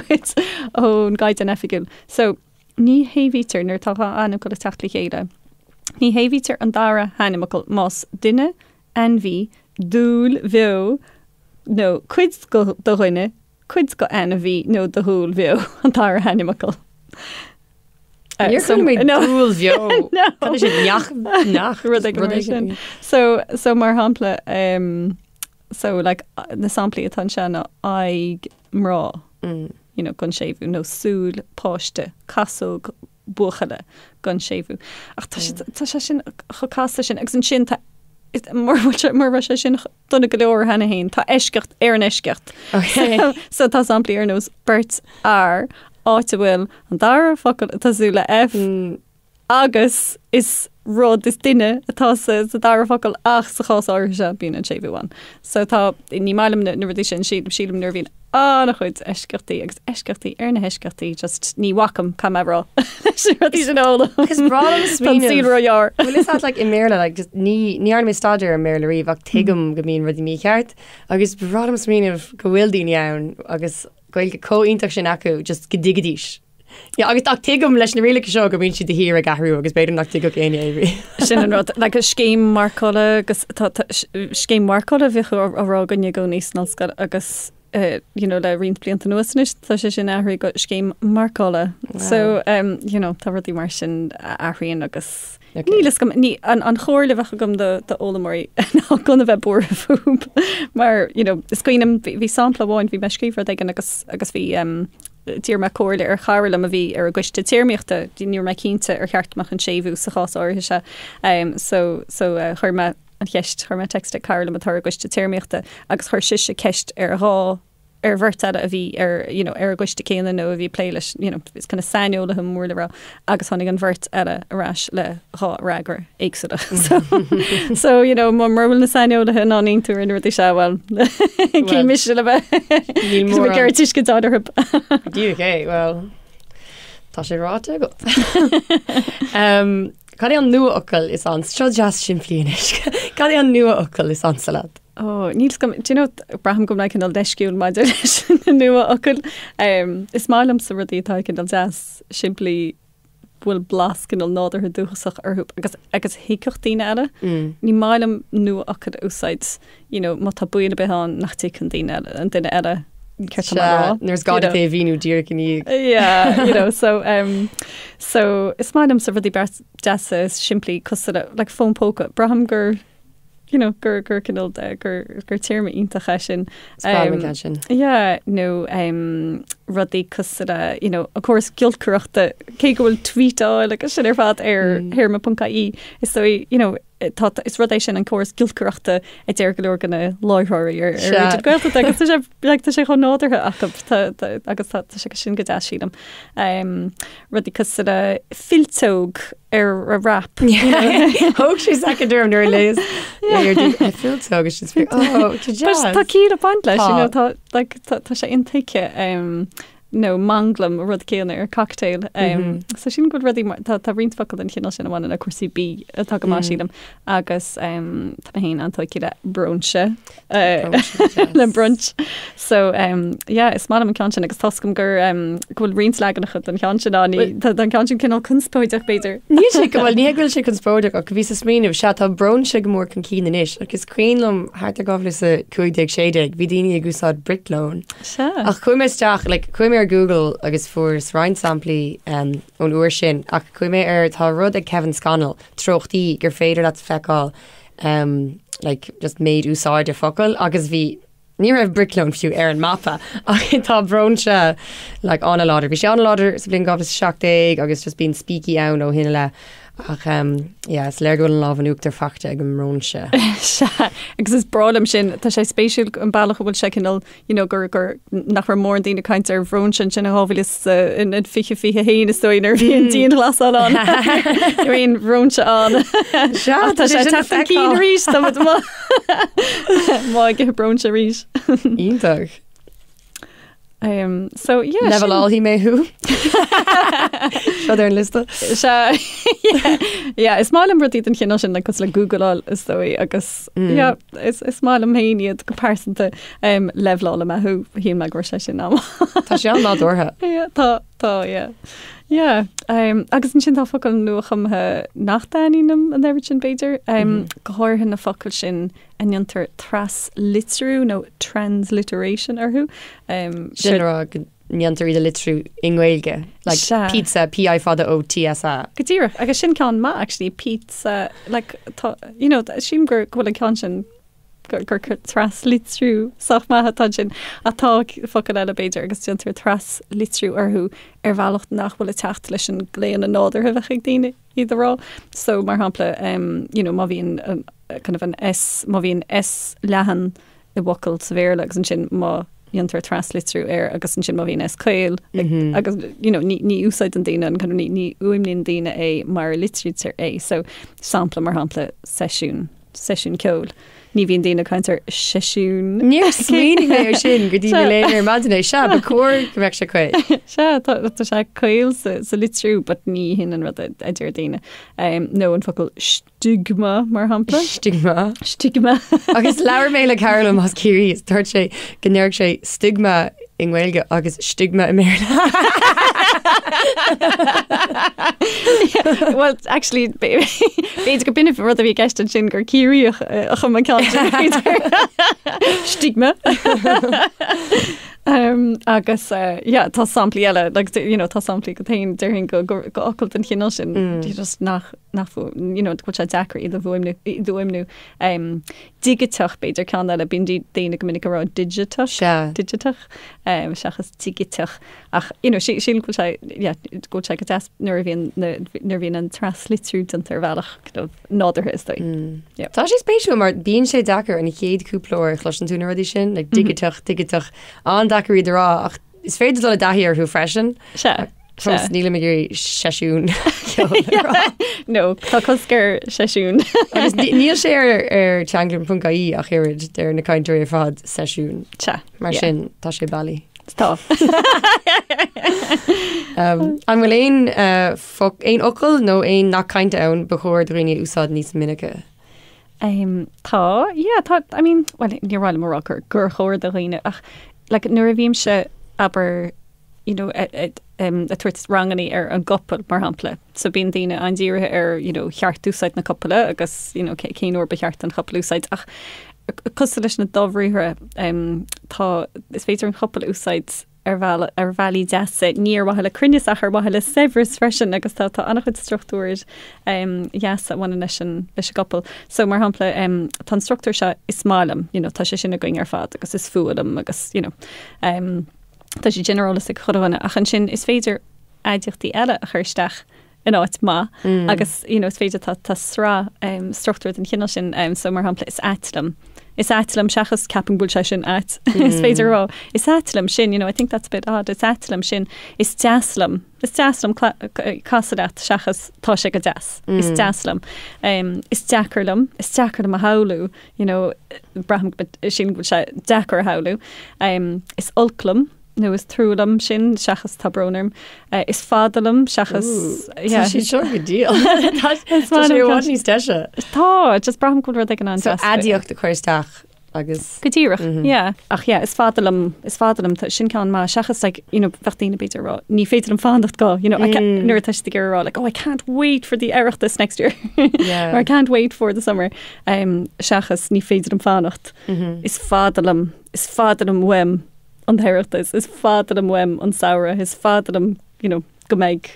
dhuit ón gCaighdeán Oifigiúil. So, ní shéimhítear nuair atá dhá ainmfhocal ag teacht le chéile. Ní shéimhítear an dara hainmfhocal más duine, ainmhí, dúil bheo nó cuid de dhuine, cuid de ainmhí nó de dhúil bheo an dara hainmfhocal. Níor chuala mé dúil bheo. Cad é sin neach neach rud éigin mar sin. So so mar shampla um, so like na samplaí atá anseo ná aghaidh mná mm. you know, gan séimhiú nó súil páiste, casóg buachalla gan séimhiú. Ach tá mm. tá sé sin chomh casta sin agus ansin tá mura raibh sé sin dona go leor cheana féin, tá eisceacht ar an eisceacht. So tá samplaí ar nós beirt fhear, áit a bhfuil an dara focal ag tosú le F agus is rud, is duine atá sa sa dara focal ach sa chás áirithe seo bíonn an séimhiú ann. So tá, ní maith liom na rudaí sin, sílim nuair a bhíonn an-chuid eisceachtaí agus eisceachtaí ar na heisceachtaí, just ní bhacaim, caithfidh mé a rá, leis na rudaí sin a fhoghlaim. Is breá liom Tá an saol róghearr. Bhfuil fhios agat like i mBéarla like just ní ní dhearna mé staidéar ar an mBéarla riamh ach tuigim go mbíonn rudaí mícheart agus ba bhreá liom smaoineamh go bhfuil daoine ann agus Gaeilge chomh iontach sin acu just go dtuigfidís. Yeah, agus ach tuigim leis na rialacha seo go mbíonn siad de shíor ag athrú agus b'fhéidir nach dtuigfeadh éinne é riamh. Sin an rud, like scéim marcála agus tá tá scéim marcála a bhíodh á rá againne i gcónaí san ollscoil agus eh, you know, le roinnt blianta anuas anois tá sé sin athraithe go scéim marcála. So um, you know, tá rudaí mar sin a athraíonn agus Okay. Níl fhios agam, ní, an, an chomhairle a bheadh agam do, do fhoghlaimeoirí ná gan a bheith buartha fúthu mar, you know, is cuimhin liom, bhí, bhí sampla amháin, bhí mé ag scríobh rud éigin agus, agus bhí, um, d'iarr mé comhairle ar chara liom a bhí ar an gcoiste téarmaíochta, ní raibh mé cinnte ar cheart go mbeadh an séimhiú sa chás áirithe seo. Um, so, so uh, chuir mé an cheist, chuir mé text ag cara liom atá ar an gcoiste téarmaíochta agus chuir sise ceist ar dhá ar bheirt eile a bhí ar, you know, ar an gcoiste céanna nó a bhí ag plé leis, you know, is kind of saineolaithe mór le rá agus tháinig an bheirt eile ar ais le dhá fhreagra éagsúla. So, so you know, mura bhfuil na saineolaithe in ann aontú ar na rudaí seo, well, cé mise le bheith Níl mé mórán. ag tuisce dáid orthu. Díreach é, well, tá sé ráite agat. um, cad é an nuafhocal is ansa? Seo deas simplí anois. Cad é an nuafhocal is ansa leat? Ó, níl 's agam, do you know, braithim go bhfuil mé cineál leisciúil maidir leis na nuafhocail. Um, is maith liomsa rudaí atá cineál deas, simplí, bhfuil blas cineál nádúrtha dúchasach orthu agus agus thuigfeadh daoine eile. Mm. Ní maith liom nuafhocail a úsáid, you know, má tá baol ar bith ann nach dtuigfeadh an duine eile, an duine eile céard tá mé a rá. Nuair is gá duit é a mhíniú díreach i ndiaidh. Yeah, you know, so, um, so is maith liomsa rudaí deasa simplí cosúil le like fón póca. Braithim gur. you know, gur gur cineál de gur gur téarma iontach é sin. Is breá liom an ceann sin. Yeah, nó um, rudaí cosúil le, you know, an córas giolcaireachta, cé go bhfuil tweetáil agus sin ar fad ar mm. théarma.ie, is dóigh, you know, tá is rud é sin an córas giolcaireachta a deir go leor de na láithreoirí ar ar Raidió na Gaeltachta agus tá sé like, tá sé chomh nádúrtha acu tá, tá, agus tá, tá sé sin go deas sílim. Um, rudaí cosúil le fillteog ar a wrap. Thóg sé soicind orm nuair a léas fillteog agus sin oh, But tá ciall ag baint leis, you know, tá like, tá tá sé intuigthe um, nó manglam rud céanna ar cocktail. Um, So sin go rudaí mar- tá tá roinnt focal den chineál sin a bhaineann le cúrsaí bídh atá go maith sílim agus um, tá mé féin an-tógtha le bróinse le brunch. So um, yeah, is maith liom an ceann sin agus tá a fhios agam gur um, go bhfuil roinnt leaganacha den cheann sin ann, tá an ceann sin cineál conspóideach b'fhéidir. Níl sé go bhfuil ní go bhfuil sé conspóideach ach bhíos ag smaoineamh sea tá bróinse go mór chun cinn anois agus is cuimhin liom thart ar 2015 16 bhí daoine ag úsáid briclón. Sea. Ach chuaigh mé isteach like, chuaigh mé ar Google agus fuaireas roinnt samplaí um, ón uair sin ach chuaigh mé ar tá rud ag Kevin Scannell treochtaí gur féidir leat feiceáil um, like, just méid úsáide focal agus bhí ní raibh briclón fiú ar an mapa ach tá bróinse like, an-láidir. Bhí sé an-láidir sa bhliain 2017 agus just bíonn spící ann ó shin i leith ach um, yeah, is léir go bhfuil an lámh in uachtar faighte ag an mbróinse. Sea, agus is breá liom sin, tá sé spéisiúil an bealach a bhfuil sé cineál you know, gur, gur, nach raibh mórán daoine ag caint ar bhróinse ansin in 2021 is dóigh nuair a bhí an dianghlasáil ann. Ní raibh aon bhróinse ann. Sea, Ach tá sé ag teacht chun cinn arís, tá muid amuigh ag ithe bróinse arís. Iontach. Um, so, yeah, sin- Levelálfaidh mé thú. Seo ar an liosta. Sea, yeah, yeah, is maith liom rudaí den chineál sin, like, cosúil le Googleáil is dóigh agus yeah, is, is maith liom féin iad go pearsanta um, leibhleálfaidh mé thú, shíl mé go raibh sé sin am. Tá sé an-nádúrtha. Yeah, tá, tá, yeah. Yeah, um, agus ansin tá focail nuachumtha nach dtaitníonn liom an oiread sin b'fhéidir, um, go háirithe na focail sin a ndéantar traslitriú nó transliteration orthu. Um, Sin rá go ndéantar iad a litriú i nGaeilge, like Sea. pizza, P-I fada O-T-S-A. Go díreach, agus sin ceann maith actually, pizza, like, tá, you know, sílim gur go bhfuil an ceann sin gur gur traslitriú sách maith atá ansin, ach tá focail eile b'fhéidir agus déantar traslitriú orthu ar bhealach nach bhfuil ag teacht leis an gclaonadh nádúrtha a bheadh ag daoine iad a rá. So, mar shampla, um, you know, má bhíonn an, kind of an S, má bhíonn S leathan i bhfocal sa Bhéarla agus ansin má dhéantar traslitriú air agus ansin má bhíonn S caol agus you know, ní, ní úsáideann daoine an kind of, ní, ní fhuaimníonn daoine é mar a litrítear é. So, sampla mar shampla seisiún, seisiún ceoil. Ní bhíonn daoine ag caint ar seisiún. Níor smaoinigh mé ar sin go dtí mo léamh ar maidin é. Sea, ba chóir go mbeadh sé caol. Sea, tá, tá sé caol sa, sa litriú, but ní hin an rud a, a deir daoine. Um, nó an focal Stigma, mar shampla. Stigma. Stigma. Agus labhair mé le cara liom as Ciarraí is dúirt sé go ndéarfadh sé stigma i nGaeilge agus stigma i mBéarla. Well, actually, b'fhéidir go b'in an rud a bhí i gceist ansin gur Ciarraíoch a chum an ceann sin, b'fhéidir. Stigma. Um, agus uh, yeah, tá samplaí eile, like, you know, tá samplaí go féin déarfainn go, go, go fhocail den chineál sin mm. just nach nach you know, go bhfuil sé deacair iad a fhuaimniú, iad a fhuaimniú. Um, digiteach b'fhéidir ceann eile bíonn daoine go minic ag rá digiteach, Sea. digiteach, um, seachas digiteach. Ach you know, sí- sílim go bhfuil sé, yeah, go bhfuil sé go deas nuair a bhíonn na, nuair a bhíonn an traslitriú déanta ar bhealach kind of nádúrtha is dóigh. Mm. Yeah. Tá sé spéisiúil mar bíonn sé deacair an chéad cúpla uair a chloiseann tú na rudaí sin, like digiteach, digiteach, an-deacair iad a rá ach is féidir dul i dtaithí orthu freisin. Sea. Fós nílim ag iarraidh seisiún ceoil a rá. No, tá cosc ar seisiún. Agus níl sé ar ar teanglann.ie ach oiread deir na cainteoirí ar fad seisiún. Sea. Mar sin tá sé bailí. Tá. Um, an bhfuil aon uh, aon fhocal nó aon nath cainte ann ba chóir do dhaoine a úsáid níos minice? Um, tá, yeah, tá, I mean, well, níor mhaith liom a rá gur gur chóir do dhaoine ach like, nuair a bhímse abair you know, ag tabhairt rangannaí ar an gcopail, mar shampla. So bíonn daoine an-dírithe ar, you know, cheart-úsáid na copaile agus, you know, cén uair ba cheart an chopail a úsáid. Ach cosúil leis na dobhriathra, tá, is féidir an chopail a úsáid ar bhealach, ar bhealaí deasa, ní ar mhaithe le cruinneas ach ar mhaithe le saibhreas freisin agus tá tá an-chuid struchtúir dheasa a bhaineann leis an leis an gcopail. So mar shampla tá an struchtúr seo is maith liom, you know, tá sé sin againn ar fad agus is fuath liom agus you know, tá sé sin ar eolas ag chuile dhuine ach ansin is féidir aidiachtaí eile a chur isteach in áit maith agus you know, is féidir tá tá sraith um, struchtúr den chineál sin um, so mar shampla is ait liom. Is ait liom seachas ceapaim go bhfuil sé sin ait. Is féidir rá is ait liom sin, you know, I think that's a bit odd. Is ait liom sin, is deas liom. Is deas liom casadh leat seachas tá sé go deas. Is deas liom. Um, is deacair liom, is deacair liom a shamhlú, you know, braithim sin go bhfuil sé deacair a shamhlú. Um, is olc liom, nó is trua liom sin seachas tá brón orm. Is fada liom seachas Tá sé seo go diail. Tá sé i bhfad níos deise. Tá, just braithim go bhfuil rud éigin an-deas. So aidiacht a chur isteach agus. Go díreach, yeah. Ach yeah, is fada liom, is fada liom, sin ceann maith seachas like, you know, bheadh daoine b'fhéidir ag rá, ní féidir liom fanacht go, you know, I can't, nuair atá siad ag iarraidh a rá like, oh, I can't wait for the Oireachtas next year. Yeah. Or I can't wait for the summer. Um, seachas ní féidir liom fanacht. Is fada liom, is fada liom uaim. an tOireachtas, is fada liom uaim an samhradh, is fada liom, you know, go mbeidh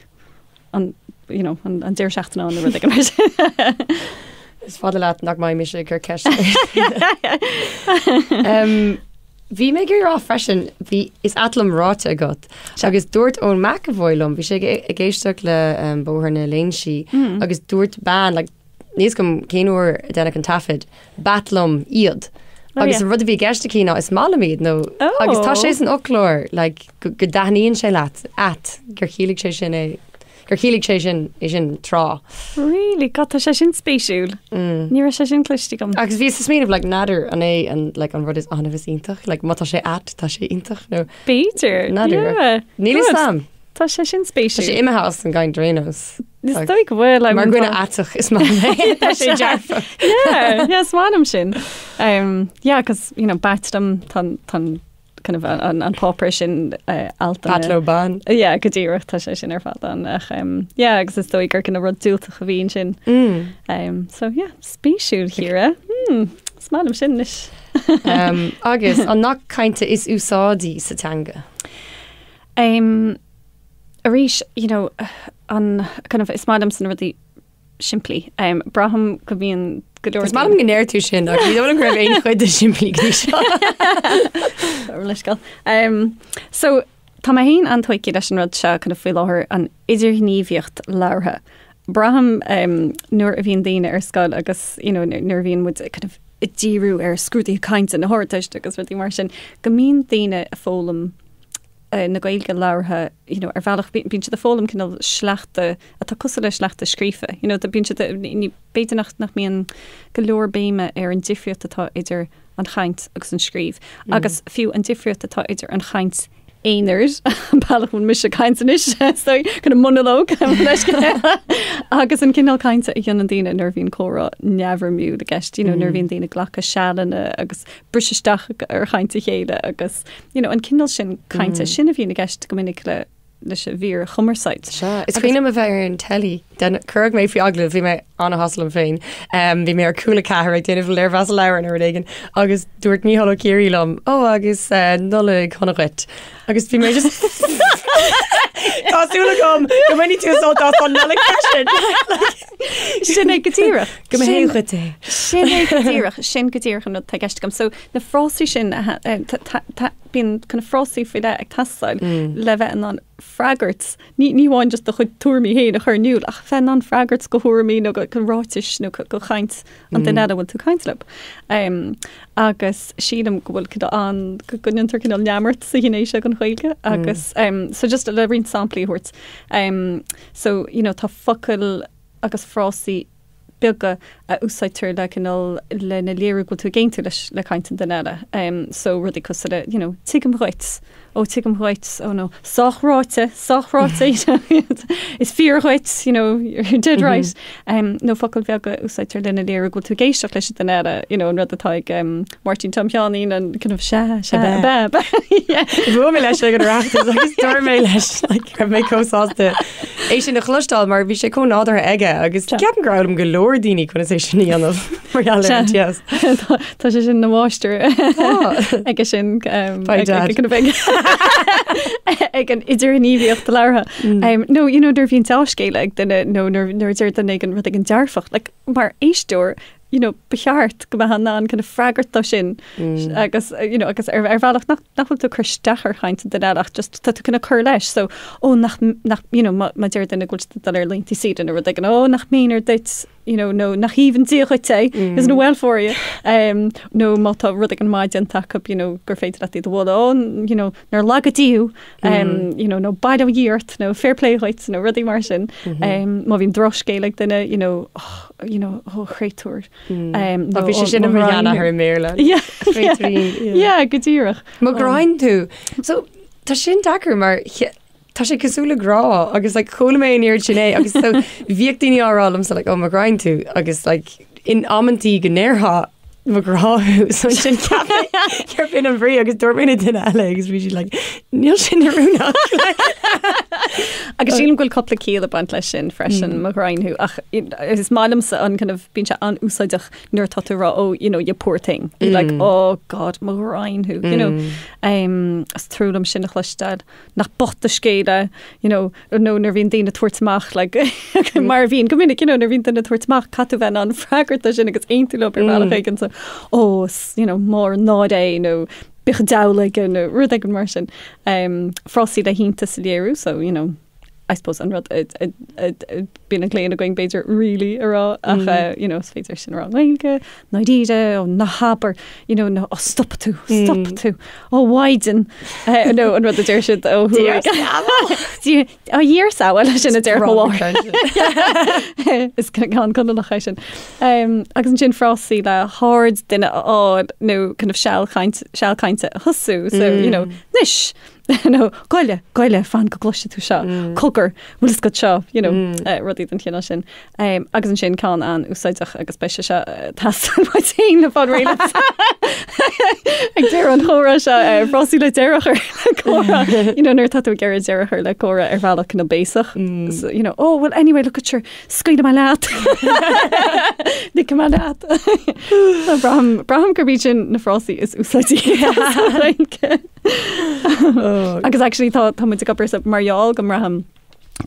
an, you know, an, an deireadh seachtaine ann nó rud éigin mar sin. Is fada leat nach mbeidh mise ag cur ceist. um, Bhí mé ag rá freisin, bhí is ait liom ráite agat. Agus dúirt Eoin McEvoy liom, bhí sé ag, ag éisteacht le um, Bóthar na Léinsí mm. agus dúirt bean like, Níl a fhios agam cén uair a deineadh an taifead, b'ait liom iad. Oh, Agus an rud a bhí i gceist aici ná is maith liom iad nó agus tá sé san fhoclóir like, go, go dtaitníonn sé leat, ait, gur chiallaigh sé sin é, gur chiallaigh sé sin é sin tráth. Really? God, tá sé sin spéisiúil. Mm. Ní raibh sé sin cloiste agam. Agus bhíos ag smaoineamh like, n'fheadar an é an, like, an rud is annamh is iontach, like, má tá sé ait, tá sé iontach nó B'fhéidir. N'fheadar. Yeah. Níl a fhios agam. Tá sé sin spéisiúil. Tá sé imithe as an gcaint ar aon nós. Is dóigh go bhfuil. Mar dhuine aiteach is maith liom é. Tá sé dearfach. Yeah, yeah, is maith liom sin. Um, yeah, cos, you know, b'ait liom tá tá kind of an, an páipéar sin uh, alt B'ait leo bean. Yeah, go díreach tá sé sin ar fad ann ach um, yeah, agus is dóigh gur kind of rud diúltach a bhí ansin. Mm. Um, so yeah, spéisiúil Chiara. Hmm, is maith liom sin anois. Um, agus an nath cainte is úsáidí sa teanga. Um, arís, you know, an kind of, is maith liomsa na rudaí simplí. Um, braithim go mbíonn go leor Is maith liom go ndeir tú sin ach ní dóigh liom go raibh aon chuid de simplí go dtí seo. Leithscéal. Um, so, tá mé féin an-tógtha leis an rud seo kind of faoi láthair an idirghníomhaíocht labhartha. Braithim um, nuair a bhíonn daoine ar scoil agus you know, nuair a bhíonn muid kind of ag díriú ar scrúduithe cainte na hArdteiste agus rudaí mar sin, go mbíonn daoine ag foghlaim na Gaeilge labhartha, you know, ar bhealach bíonn siad ag foghlaim cineál sleachta atá cosúil le sleachta scríofa, you know, bíonn siad, ní, b'fhéidir nach, nach mbíonn go leor béime ar an difríocht atá idir an chaint agus an scríobh, agus fiú an difríocht atá idir an chaint aonair, an bealach a bhfuil mise ag caint anois, so kind of monalóg, agus an cineál cainte a dhéanann daoine nuair a bhíonn comhrá neamhfhoirmiúil i gceist, you know, nuair a bhíonn daoine ag glacadh sealanna agus briseadh isteach ar chaint a chéile agus you know, an cineál sin cainte sin a bhíonn i gceist go minic le leis an bhfíorchumarsáid. Sea, is cuimhin liom a bheith ar an teilí, cuireadh mé faoi agallamh, bhí mé an-shásta liom féin, bhí mé ar Cúla 4 ag déanamh léirmheas leabhar nó rud éigin agus dúirt Mícheál Ó Ciaraidh liom, ó agus Nollaig shona dhuit. Agus bhí mé just Tá súil agam go mbainfidh tú sult as an Nollaig freisin! Sin é go díreach. Go mba hé dhuit é. Sin é go díreach, sin go díreach an rud atá i gceist agam. So na frásaí sin, bíonn kind of frásaí faoi leith ag teastáil le bheith in ann freagairt, ní ní amháin just do chuid tuairimí féin a chur in iúl, ach bheith in ann freagairt go thuairimí nó go go ráitis nó go go chaint an duine eile a bhfuil tú ag caint leo. Agus sílim go bhfuil cineál an, go go ndéantar cineál neamart sa ghné seo den Ghaeilge agus so just le roinnt samplaí a thabhairt. So, you know, tá focail agus frásaí beaga a úsáidtear le cineál lena léiriú go bhfuil tú ag aontú leis le caint an duine eile. So rudaí cosúil le, you know, tuigim dhuit, ó tuigim dhuit, oh no, sách ráite, sách ráite, you know, is fíor dhuit, you know, you're dead right. Nó focail bheaga a úsáidtear lena léiriú go bhfuil tú ag éisteacht leis an duine eile, you know, an rud atá ag Máirtín Tom Sheáinín, an kind of sea, sea, ab ea, ab ea. Yeah. Bhuail mé leis ag an Oireachtas agus dúirt mé leis like, raibh mé chomh sásta é sin a chloisteáil mar bhí sé chomh nádúrtha aige agus ceapaim gur fhoghlaim go leor daoine conas é sin a dhéanamh. Mar gheall ar an TS. Tá sé sin ina mháistir aige sin ag an idirghníomhaíocht labhartha. Nó you know, nuair a bhíonn dea-scéala ag duine nó nuair a deir duine éigin rud éigin dearfach, like, mar éisteoir, you know, ba cheart go mbeifeá in ann kind of freagairt dó sin agus you know, agus ar, ar bhealach nach, nach bhfuil tú ag cur isteach ar chaint an duine eile ach just tá tú kind of cur leis so ó nach, nach you know, má, má deir duine go bhfuil siad ag dul ar laethanta saoire nó rud éigin ó nach méanar duit you know, nó nach aoibhinn Dia dhuit é, mm. isn't it well for you um, nó má tá rud éigin maith déanta acu you know, gur féidir leat iad a mholadh ó you know, nár laga Dia thú um, mm. you know, nó bail ó Dhia ort nó fair play dhuit nó rudaí mar sin mm -hmm. um, má bhíonn drochscéal ag duine you know, oh, you know, oh, chréatúr. Mm. Um, nó, bhí sé sin i mo sheanathair i mBéarla. Yeah, go díreach. Mo ghraidhin thú. So tá sin deacair mar tá sé cosúil le grá agus like, chuala mé an oiread sin é agus so bhíodh daoine á rá liomsa like, oh, mo ghraidhin thú agus like, in amantaí go ndéarfá mo ghrá thú so ansin cheap mé gurb in an bhrí agus dúirt mé le duine eile agus bhí siad like, níl sin oiriúnach. Agus sílim go bhfuil cúpla ciall ag baint leis sin freisin mm. mo ghraidhin thú ach is maith liomsa an kind of bíonn sé an-úsáideach nuair atá tú ag rá oh you know you poor thing mm. like oh god mo ghraidhin thú you know mm. um, is trua liom sin a chloisteáil nach bocht do scéal é you know nó nuair a bhíonn daoine ag tabhairt amach like, mar a bhíonn go minic you know, nuair a bhíonn duine ag tabhairt amach caithfidh tú bheith in ann freagairt dó sin agus aontú leo ar bhealach mm. éigin so oh, you know, mór an náire é nó bíodh an diabhal aige nó rud éigin mar sin. Um, frásaí le hiontas a léiriú so you know, I suppose an rud bíonn an claonadh againn b'fhéidir really a rá ach mm. uh, you know, is féidir sin a rá i nGaeilge, Dáiríre, ó ná habair, you know, nó ó stop tú, stop mm. tú, ó mhaighdean, eh, nó an rud a deir siad ó thuaidh. A Dhia ár sábháil sin a deir mo mháthair. Is ceann Conallach é sin. Um, agus ansin frásaí le haird duine a fháil nó kind of seal caint, seal cainte a thosú, so, mm. you know, anois, nó goile, goile, fan go gcloisfidh tú seo, mm. cogar, bhfuil fhios agat seo, you know, mm. uh, rudaí den chineál sin. Um, agus ansin ceann an-úsáideach agus beidh sé seo ag teastáil uait féin le fáil réidh ag deireadh an chomhrá seo uh, frásaí le deireadh a chur le comhrá. You know, nuair atá tú ag iarraidh deireadh a chur le comhrá ar bhealach kind of béasach. Mm. So, you know, oh, well, anyway, look at sure, scaoilfidh mé leat. Ligfidh mé leat. So, braithim, braithim gurb iad sin na frásaí is úsáidí. Agus actually tá tá muid ag obair sa mar gheall go mbraithim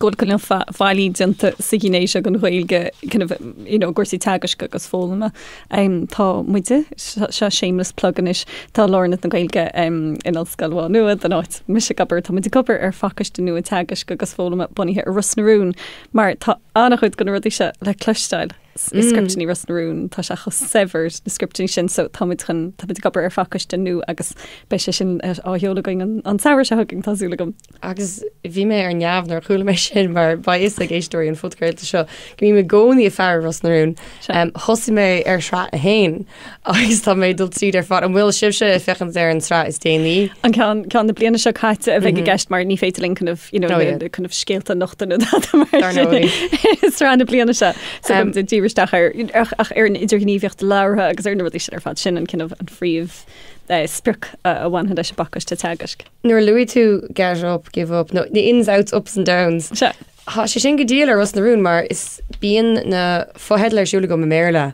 go bhfuil cineál faillí déanta sa ghné seo den Ghaeilge kind of, you know, cúrsaí teagaisc agus foghlama. Um, tá muide, seo shameless plug anois, tá Lárionad na Gaeilge um, in Ollscoil Mhá Nuad, an áit mise ag obair, tá muid ag obair ar phacáiste nua teagaisc agus foghlama bunaithe ar Ros na Rún, mar tá an-chuid de na rudaí seo le cloisteáil i scripteanna Ros na Rún, tá sé chomh saibhir na scripteanna sin so tá muid chun, tá muid ag obair ar phacáiste nua agus beidh sé sin á sheoladh againn an, an samhradh seo chugainn, tá súil agam. Agus bhí mé ar neamh nuair a chuala mé sin mar beidh fhios ag éisteoirí an phodchraolta seo go mbím i gcónaí ag faire Ros na Rún. Thosaigh mé ar shraith a haon agus tá mé ag dul tríd ar fad. An bhfuil sibhse ag féachaint ar an tsraith is déanaí? An ceann, ceann na bliana seo caite a bheidh i gceist mar ní féidir linn kind of, you know, Oh, yeah. kind of scéalta a nochtadh nó dada mar Dar sin. ndóigh. Sraith na bliana seo. So um, díriú isteach ar, ach, ach ar an idirghníomhaíocht labhartha agus ar na rudaí sin ar fad sin an kind of an phríomh eh, sprioc a, a bhainfidh leis an bpacáiste teagaisc. Nuair a luaigh tú get up, give up, nó the ins, outs, ups and downs. Sea. Tá sé sin go diail ar Ros na Rún mar is bíonn na fotheidil ar siúl agam i mBéarla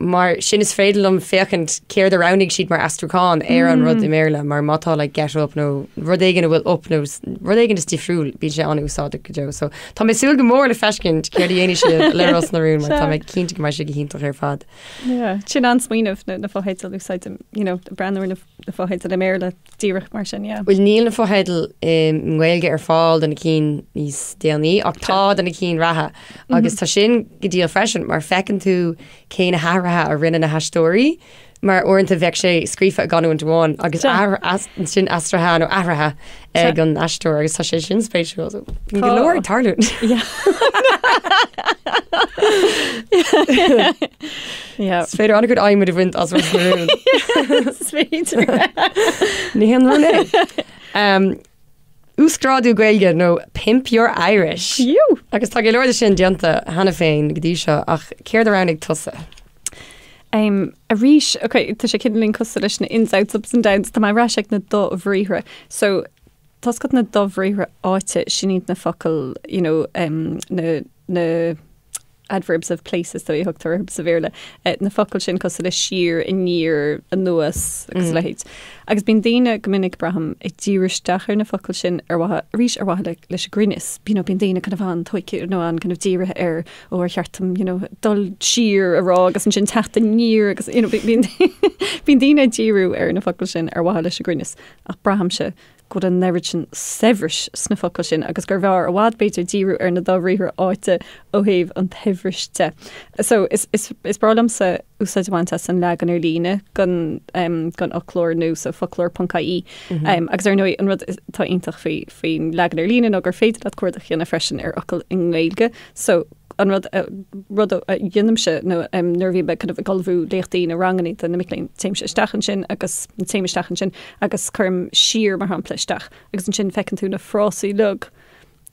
mar sin is féidir liom féachaint céard a roghnaigh siad mar aistriúchán ar an rud i mBéarla mar má tá like get up nó rud éigin a bhfuil up nó rud éigin is difriúil bíonn sé an-úsáideach go deo. So tá mé ag súil go mór le feiscint céard a dhéanfaidh siad le Ros na Rún mar tá mé cinnte go mbeidh sé go hiontach ar fad. Yeah, sin an-smaoineamh na na fotheidil a úsáid, you know, breathnú ar na na fotheidil i mBéarla díreach mar sin, yeah. Bhuel, níl na fotheidil i nGaeilge ar fáil do na cinn níos déanaí ach tá do na cinn reatha agus tá sin go diail freisin mar feiceann tú cé na hathruithe a rinne na haisteoirí mar uaireanta bheadh sé scríofa i gcanúint amháin agus ansin aistrithe nó athraithe ag an aisteoir agus tá sé sin spéisiúil. So, bíonn go leor ag tarlú. Yeah. Is féidir an-chuid adhmaid a bhaint as Ros na Rún. Is féidir. Ní haon rún é. Um, Uasghrádú Gaeilge nó Pimp Your Irish. Fiú. Agus tá go leor de sin déanta cheana féin go dtí seo ach céard a roghnaigh tusa? Um, arís, ok, tá sé cineáilín cosúil leis na ins, outs, ups and downs, tá mé ar ais ag na dobhriathra. So, tá a fhios agat na dobhriathra áite, sin iad na focail, you know, um, na, na. adverbs of place is dóigh a thugtar orthu sa Bhéarla, na focail sin cosúil le siar, aniar, anuas agus a leithéid. Agus bíonn daoine go minic, braithim, ag díriú isteach ar na focail sin ar mhaithe, arís ar mhaithe le, leis an gcruinneas. You know, bíonn daoine kind of an-tógtha nó an-kind of dírithe ar, ó ar cheart dom, you know, dul siar a rá agus ansin teacht aniar agus, you know, bíonn bíonn daoine ag díriú ar na focail sin ar mhaithe leis an gcruinneas. Ach braithimse go bhfuil an oiread sin saibhris sna focail sin agus gurbh fhearr i bhfad, b'fhéidir, díriú ar na dobhriathra áite ó thaobh an tsaibhris de. So, is, is, is breá liomsa úsáid a bhaint as an leagan ar líne den, den fhoclóir nua, so foclóir ponc ie. Agus ar ndóigh, an rud atá iontach faoi, faoin leagan ar líne ná gur féidir leat cuardach a dhéanamh freisin ar fhocail i nGaeilge. So, an rud, rud a dhéanaimse nó nuair a bhím ag kind of ag ullmhú léachtaí nó ranganna do na mic léinn, téimse isteach ansin agus, téim isteach ansin agus cuirim siar mar shampla isteach agus ansin feiceann tú na frásaí uilig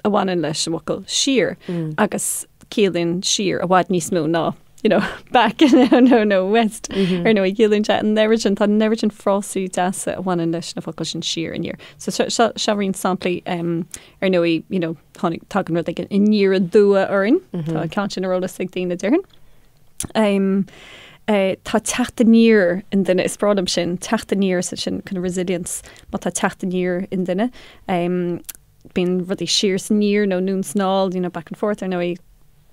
a bhaineann leis an bhfocal siar agus ciallaíonn siar i bhfad níos mó ná you know, back nó nó west ar ndóigh ciallaíonn sé an oiread sin tá an oiread sin frásaí deasa a bhaineann leis na focail sin siar aniar. So seo seo seo roinnt samplaí um, ar ndóigh you know, Tháinig, tagann rud éigin aniar aduaidh orainn. Tá an ceann sin ar eolas ag daoine déarfainn. Um, eh, tá teacht aniar i nduine, is breá liom sin, teacht aniar is sin kind of resilience, má tá teacht aniar i nduine. Um, bíonn rudaí siar is aniar nó anonn is anall, you know, back and forth ar ndóigh,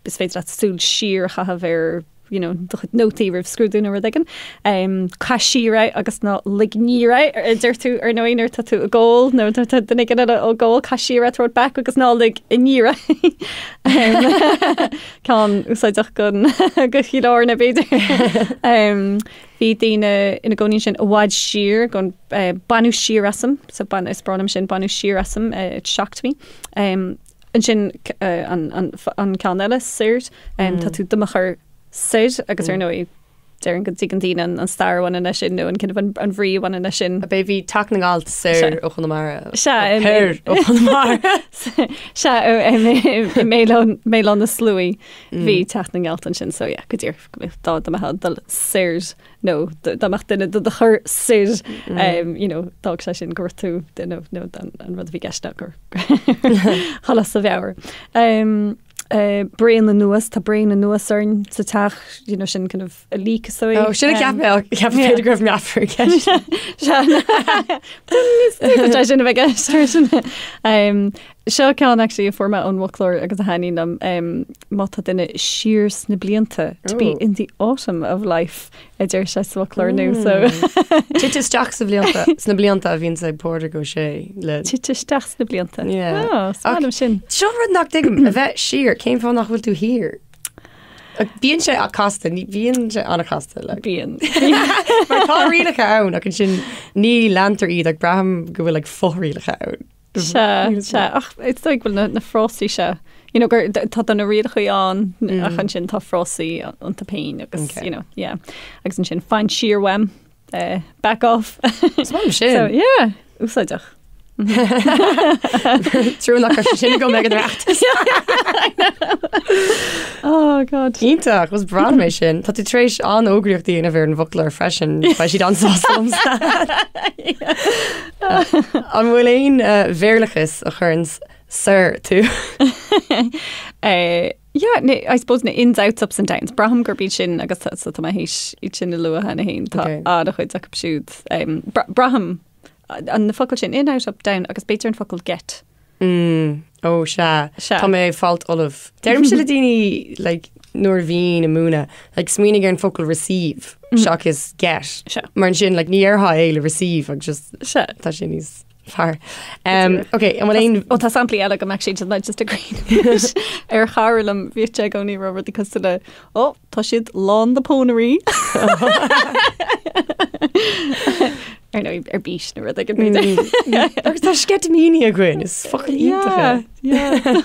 is féidir leat súil siar a chaitheamh ar you know, do chuid nótaí roimh scrúdú nó rud éigin. Um, caith siar é agus ná lig aniar é, a deir tú ar ndóigh nuair atá tú ag ól nó nuair atá duine éigin eile ag ól, caith siar é, throw it back agus ná lig aniar é. Um, ceann úsáideach don go Chill Airne b'fhéidir. Um, bhí daoine ina gcónaí ansin i bhfad siar gon uh, baineadh siar asam, so bain, is breá liom sin baineadh siar asam, uh, it shocked me. Um, Ansin an ceann eile, soir, tá tú do mo chur soir agus ar ndóigh déarfainn go dtuigeann daoine an stair a bhaineann leis sin nó an kind of an bhrí a bhaineann leis sin. Ab é bhí Teach na nGealt soir ó Chonamara? Sea. Thoir ó Chonamara. Sea, i mBéal Átha na Sluaighe bhí Teach na nGealt ansin so yeah, go díreach dá mbeifeá ag dul soir. nó dá mbeadh duine do do chur soir you know, d'fhág sé sin go raibh tú nó nó an rud a bhí i gceist ná gur dhul as do mheabhair. Um, uh, braon anuas, tá braon anuas orainn sa teach, you know, sin kind of a leak so Oh, sin a cheap mé cheap mé go raibh meafar i gceist. Tá sin a bheith i gceist freisin. Um, Seo ceann actually a fuair mé ón bhfoclóir agus a thaitníonn liom, um, má tá duine siar sna blianta, to be in the autumn of life, a deir sé sa bhfoclóir nua, so. Tite isteach sa bhlianta, sna blianta a bhíonns ag Pádraig Ó Sé le. Tite isteach sna blianta. Yeah. Oh, is maith liom sin. Seo rud nach dtuigim, a bheith siar, cén fáth nach bhfuil tú thiar? Bíonn sé casta, ní bhíonn sé an-chasta. Like. Bíonn. Mar tá rialacha ann ach ansin ní leantar iad ach braithim go bhfuil like, fothrialacha ann. Sea, sea, ach is dóigh go bhfuil na, na frásaí seo, you know, gur tá tá na rialacha ann ach ansin tá frásaí iontu féin agus, Okay. you know, yeah. Agus ansin fan siar uaim, eh, back off. Is maith liom sin. So, yeah, úsáideach. Trua nach raibh sé sin agam ag an Oireachtas. Oh, God. Iontach, is breá liom é sin. Tá tú tar éis an-fhógraíocht a dhéanamh ar an bhfoclóir freisin, beidh siad an-sásta liomsa. An bhfuil aon Bhéarlachas a chuireann soir tú? Yeah, na, I suppose na ins, outs, ups and downs. Braithim gurb iad sin agus tá, so tá mé théis iad sin a lua cheana féin. Tá Okay. an-chuid acu siúd. Um, bra- braithim an na focail sin in, out, up, down agus b'fhéidir an focal get. Mm, ó sea. Sea. Tá mé ag fáilt ullamh. Deirimse le daoine like, nuair a bhínn ag múineadh, like, smaoinigh ar an focal receive seachas get. Sea. Mar ansin like, ní déarfá é le receive agus just Sea. tá sé níos fearr. Um, ok, an bhfuil aon Ó tá samplaí eile agam actually just just ag cuimhneamh ar chara liom bhíodh sé i gcónaí ag rá rudaí cosúil le ó tá siad lán de pónairí. Ar ndóigh ar bís nó rud éigin b'fhéidir. Agus tá sceitimíní againn, is focal iontach é. Yeah, yeah.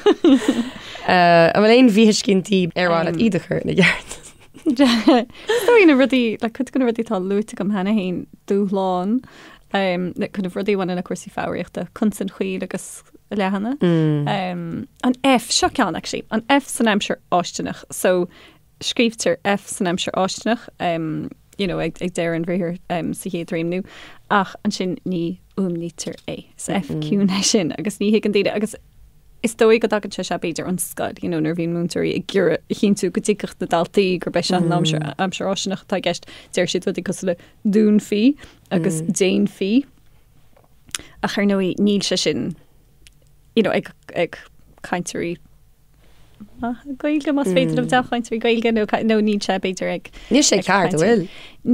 Uh, an bhfuil aon mhíthuiscintí ar mhaith leat iad a chur ina gceart? Is dóigh na rudaí, like, cuid de na rudaí atá luaite agam cheana féin, dúshlán, um, na kind of rudaí a bhaineann le cúrsaí foghraíochta, consain chaol agus leathana. Um, an F, seo ceann actually, an F san aimsir fháistineach. So, scríobhtar F san aimsir fháistineach, um, you know, ag, ag deireadh an bhriathair um, sa chéad réimniú, ach ansin ní fhuaimnítear é. Is F ciúin é sin agus ní thuigeann daoine agus. Is dóigh go dtagann sé seo b'fhéidir ón scoil, you know, nuair a bhíonn múinteoirí ag iarraidh a chinntiú go dtuigfeadh na daltaí gurb é seo an aimsir, aimsir fháistineach atá i gceist, deir siad rudaí cosúil le dúnfaí agus déanfaí. Ach ar ndóigh níl sé sin, you know, ag, ag cainteoirí maithe Gaeilge, más féidir liom dea-chainteoirí Gaeilge nó nó níl sé b'fhéidir ag Níl sé ceart, an bhfuil?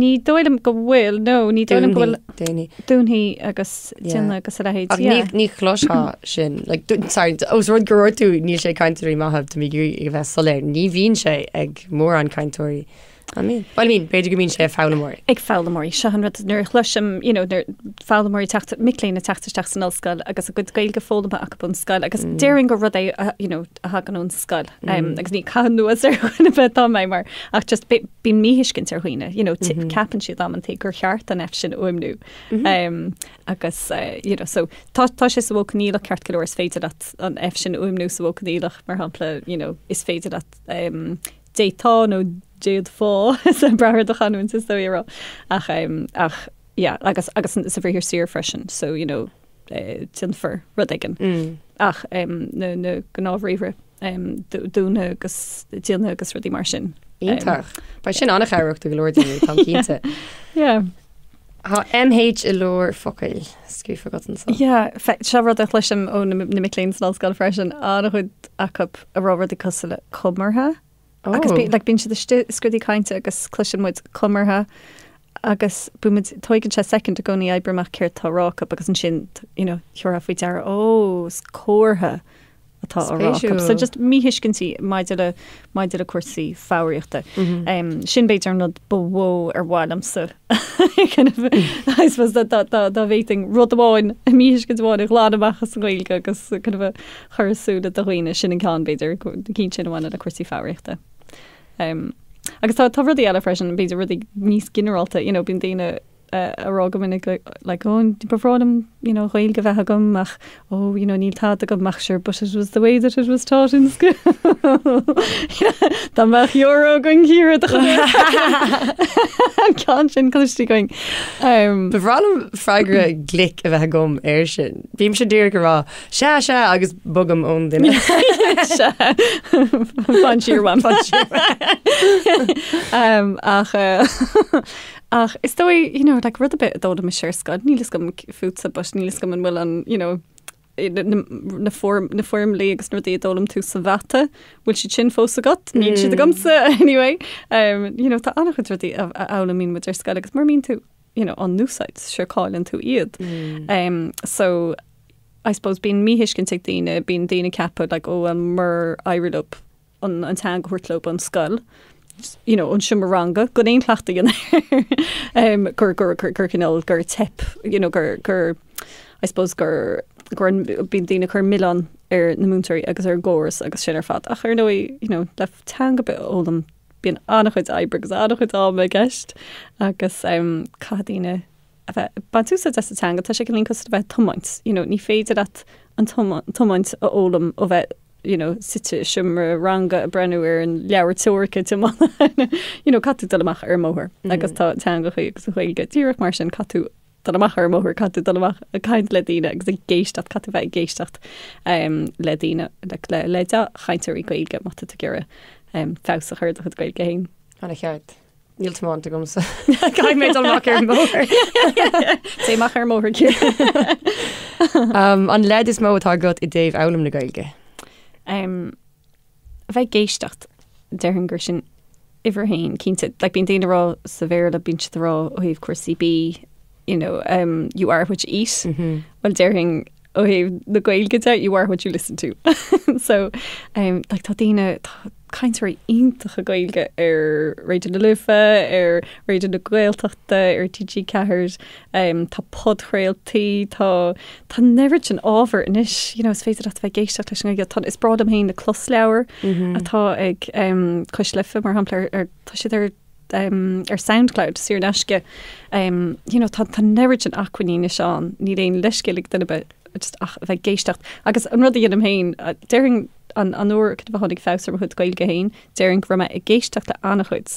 Ní dóigh liom go bhfuil, no, ní dóigh liom go bhfuil Dúnfaí. Dúnfaí agus déanfaí agus a leithéid, Ach ní, ní chloisfeá sin. Like, sorry, os rud go raibh tú, níl sé ag cainteoirí maithe, tá mé ag iarraidh a bheith soiléir, ní bhíonn sé ag mórán cainteoirí. I mean, well, I mean, b'fhéidir go mbíonn sé ag foghlaimeoirí. Ag foghlaimeoirí. Seo an rud, nuair a chloisim, you know, nuair, foghlaimeoirí teacht, mic léinn ag teacht isteach san ollscoil agus a gcuid Gaeilge foghlamtha acu ón scoil agus déarfainn gur rud é, a, you know, a thagann ón scoil. Um, agus ní caitheamh anuas ar dhuine ar bith atá mé mar, ach just bíonn míthuiscint ar dhaoine, you know, ceapann siad amantaí gur cheart an F sin a fhuaimniú. Um, agus, uh, you know, so tá, tá sé sa mhodh coinníollach ceart go leor is féidir leat an F sin a fhuaimniú sa mhodh coinníollach, mar shampla, you know, is féidir leat um, d'fhéadfá nó d'fhéadfá, ag brath ar do chanúint is dóigh a rá. Ach, ach, yeah, agus, agus sa bhriathar saor freisin, so, you know, déanfar rud éigin. Ach na, na gnáthbhriathra, dúnfaidh agus déanfaidh agus rudaí mar sin. Iontach. Beidh sin an-chabhrach do go leor daoine, táim cinnte. Yeah. Tá MH i lár focail scríofa agat anseo. Yeah, seo rud a chloisim ó na mic léinn san ollscoil freisin, an-chuid acu ag rá rudaí cosúil le comartha. Agus bí, like, bíonn siad istigh i scrúdú cainte agus cloiseann muid comartha agus bíonn muid, tóigeann sé soicind i gcónaí oibriú amach céard tá á rá acu agus ansin, you know, thiúrfá faoi deara, ó, is comhartha atá á rá acu. So just míthuiscintí maidir le, maidir le cúrsaí foghraíochta. Sin b'fhéidir an rud ba mhó ar mhaith liomsa kind of, I suppose dá, dá, dá, dá bhféadfainn rud amháin, míthuiscint amháin a ghlanadh amach as an Ghaeilge agus kind of a chur i súile do dhaoine, sin an ceann b'fhéidir, na cinn sin a bhaineann le cúrsaí foghraíochta. Um, agus tá, tá rudaí eile freisin, b'fhéidir rudaí níos ginearálta, you know, bíonn daoine a rá go minic like oh ba bhreá liom you know Gaeilge a bheith agam ach oh you know níl tada agam ach sure but it was the way that it was taught in school. Dá mbeadh euro againn Ciara do an ceann sin cloiste againn. Um, Ba bhreá liom freagra glic a bheith agam air sin. Bímse díreach ag rá sea sea agus bogaim ón duine. Sea. Fan siar uaim. Fan siar um, ach uh, Ach is dóigh, you know, like rud ar bith a d'fhoghlaim mise ar scoil, níl fhios agam fútsa, but níl fhios agam an bhfuil an, you know, na, na, na, foirm, na foirmlí agus na rudaí a d'fhoghlaim tú sa mhata, bhfuil siad sin fós agat? Níl siad agamsa, anyway. Um, you know, tá an-chuid rudaí a, a fhoghlaimíonn muid ar scoil agus mura mbíonn tú, you know, á n-úsáid, sure cailleann tú iad. Um, so, I suppose bíonn míthuiscint ag daoine, bíonn daoine ag ceapadh, like, oh, well, murar éirigh leo an teanga a thabhairt leo ón scoil, you know, ón seomra ranga, gan aon chleachtadh a dhéanamh air, gur, gur, gur, gur cineál, gur teip, you know, gur, gur, I suppose gur, gur an, bíonn daoine ag cur milleán ar na múinteoirí agus ar an gcóras agus sin ar fad. Ach ar ndóigh, you know, le teanga ar bith a fhoghlaim, bíonn an-chuid oibre agus an-chuid ama i gceist agus um, caithfidh daoine a bheith ag baint úsáid as an teanga, tá sé cineál cosúil le bheith ag tiomáint, you know, ní féidir leat an tiomáint a fhoghlaim ó bheith you know, suite i seomra ranga ag breathnú ar an leabhar teoirice tiomána, you know, caithfidh tú dul amach ar an mbóthar agus tá teangachaí agus an Ghaeilge díreach mar sin, caithfidh tú dul amach ar an mbóthar, caithfidh tú dul amach ag caint le daoine agus ag éisteacht, caithfidh tú bheith ag éisteacht um, le daoine, le, le, le dea-chainteoirí Gaeilge má tá tú ag iarraidh um, feabhas a chur ar do chuid Gaeilge féin. An-cheart. Níl tiomáint agamsa. Caithfidh mé dul amach ar an mbóthar. Téigh amach ar an mbóthar, Ciara. Um, an leid is mó atá agat i dtaobh fhoghlaim na Gaeilge? Um, a bheith ag éisteacht, déarfainn gur sin uimhir a haon, cinnte. Like, bíonn daoine ag rá sa Bhéarla, bíonn siad ag rá ó thaobh cúrsaí bídh, you know, um, you are what you eat. Mm -hmm. Well, déarfainn ó thaobh na Gaeilge de, you are what you listen to. So, um, like, tá daoine, tá cainteoirí iontacha Gaeilge ar Raidió na Life, ar Raidió na Gaeltachta, ar TG4, um, tá podchraoltaí, tá, tá an oiread sin ábhar anois, you know, is féidir leat a bheith ag éisteacht leis an nGaeilge. Tá, is breá liom féin na closleabhair mm -hmm. atá ag um, Cois Life, mar shampla, ar, ar, tá siad ar ar Soundcloud, saor in aisce. You know, tá an oiread sin acmhainní anois ann, níl aon leithscéal ag duine ar bith just ach a bheith ag éisteacht. Agus an rud a dhéanaim féin, déarfainn an an uair a tháinig feabhas ar mo chuid Gaeilge féin, déarfainn go raibh mé ag éisteacht le an-chuid,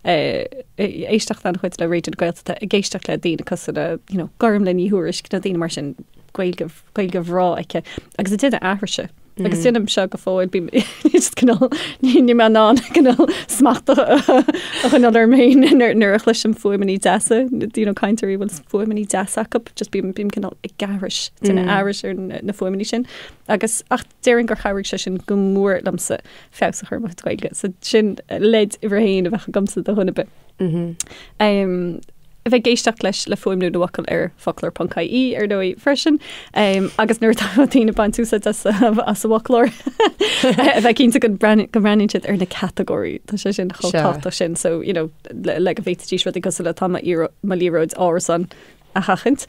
éisteacht an-chuid le Raidió na Gaeltachta, ag éisteacht le daoine cosúil le, you know, Gormlaith Ní Thuairisg, nó daoine mar sin, Gaeilge, Gaeilge bhreá aici, agus ag déanamh aithrise. Agus déanaim seo go fóill, bím just cineál, níl mé in ann cineál smacht a choinneáil orm féin nuair a chloisim fuaimeanna deasa, you know, cainteoirí a bhfuil fuaimeanna deasa acu, just bím bím cineál ag aithris, déanamh aithris ar na fuaimeanna sin. Agus ach déarfainn gur chabhraigh sé sin go mór liomsa feabhas a chur ar mo chuid Gaeilge. So sin leid uimhir a haon a bheadh agamsa do dhuine ar bith. A bheith ag éisteacht leis le fuaimniú na bhfocal ar foclóir.ie ar ndóigh freisin agus nuair atá daoine ag baint úsáid as as an bhfoclóir a bheith cinnte go mbreathnaíonn siad ar na catagóirí Tá sé sin chomh tábhachtach sin so you know le go bhféadfaidís rudaí cosúil le tá mo liathróid árasán a sheachaint.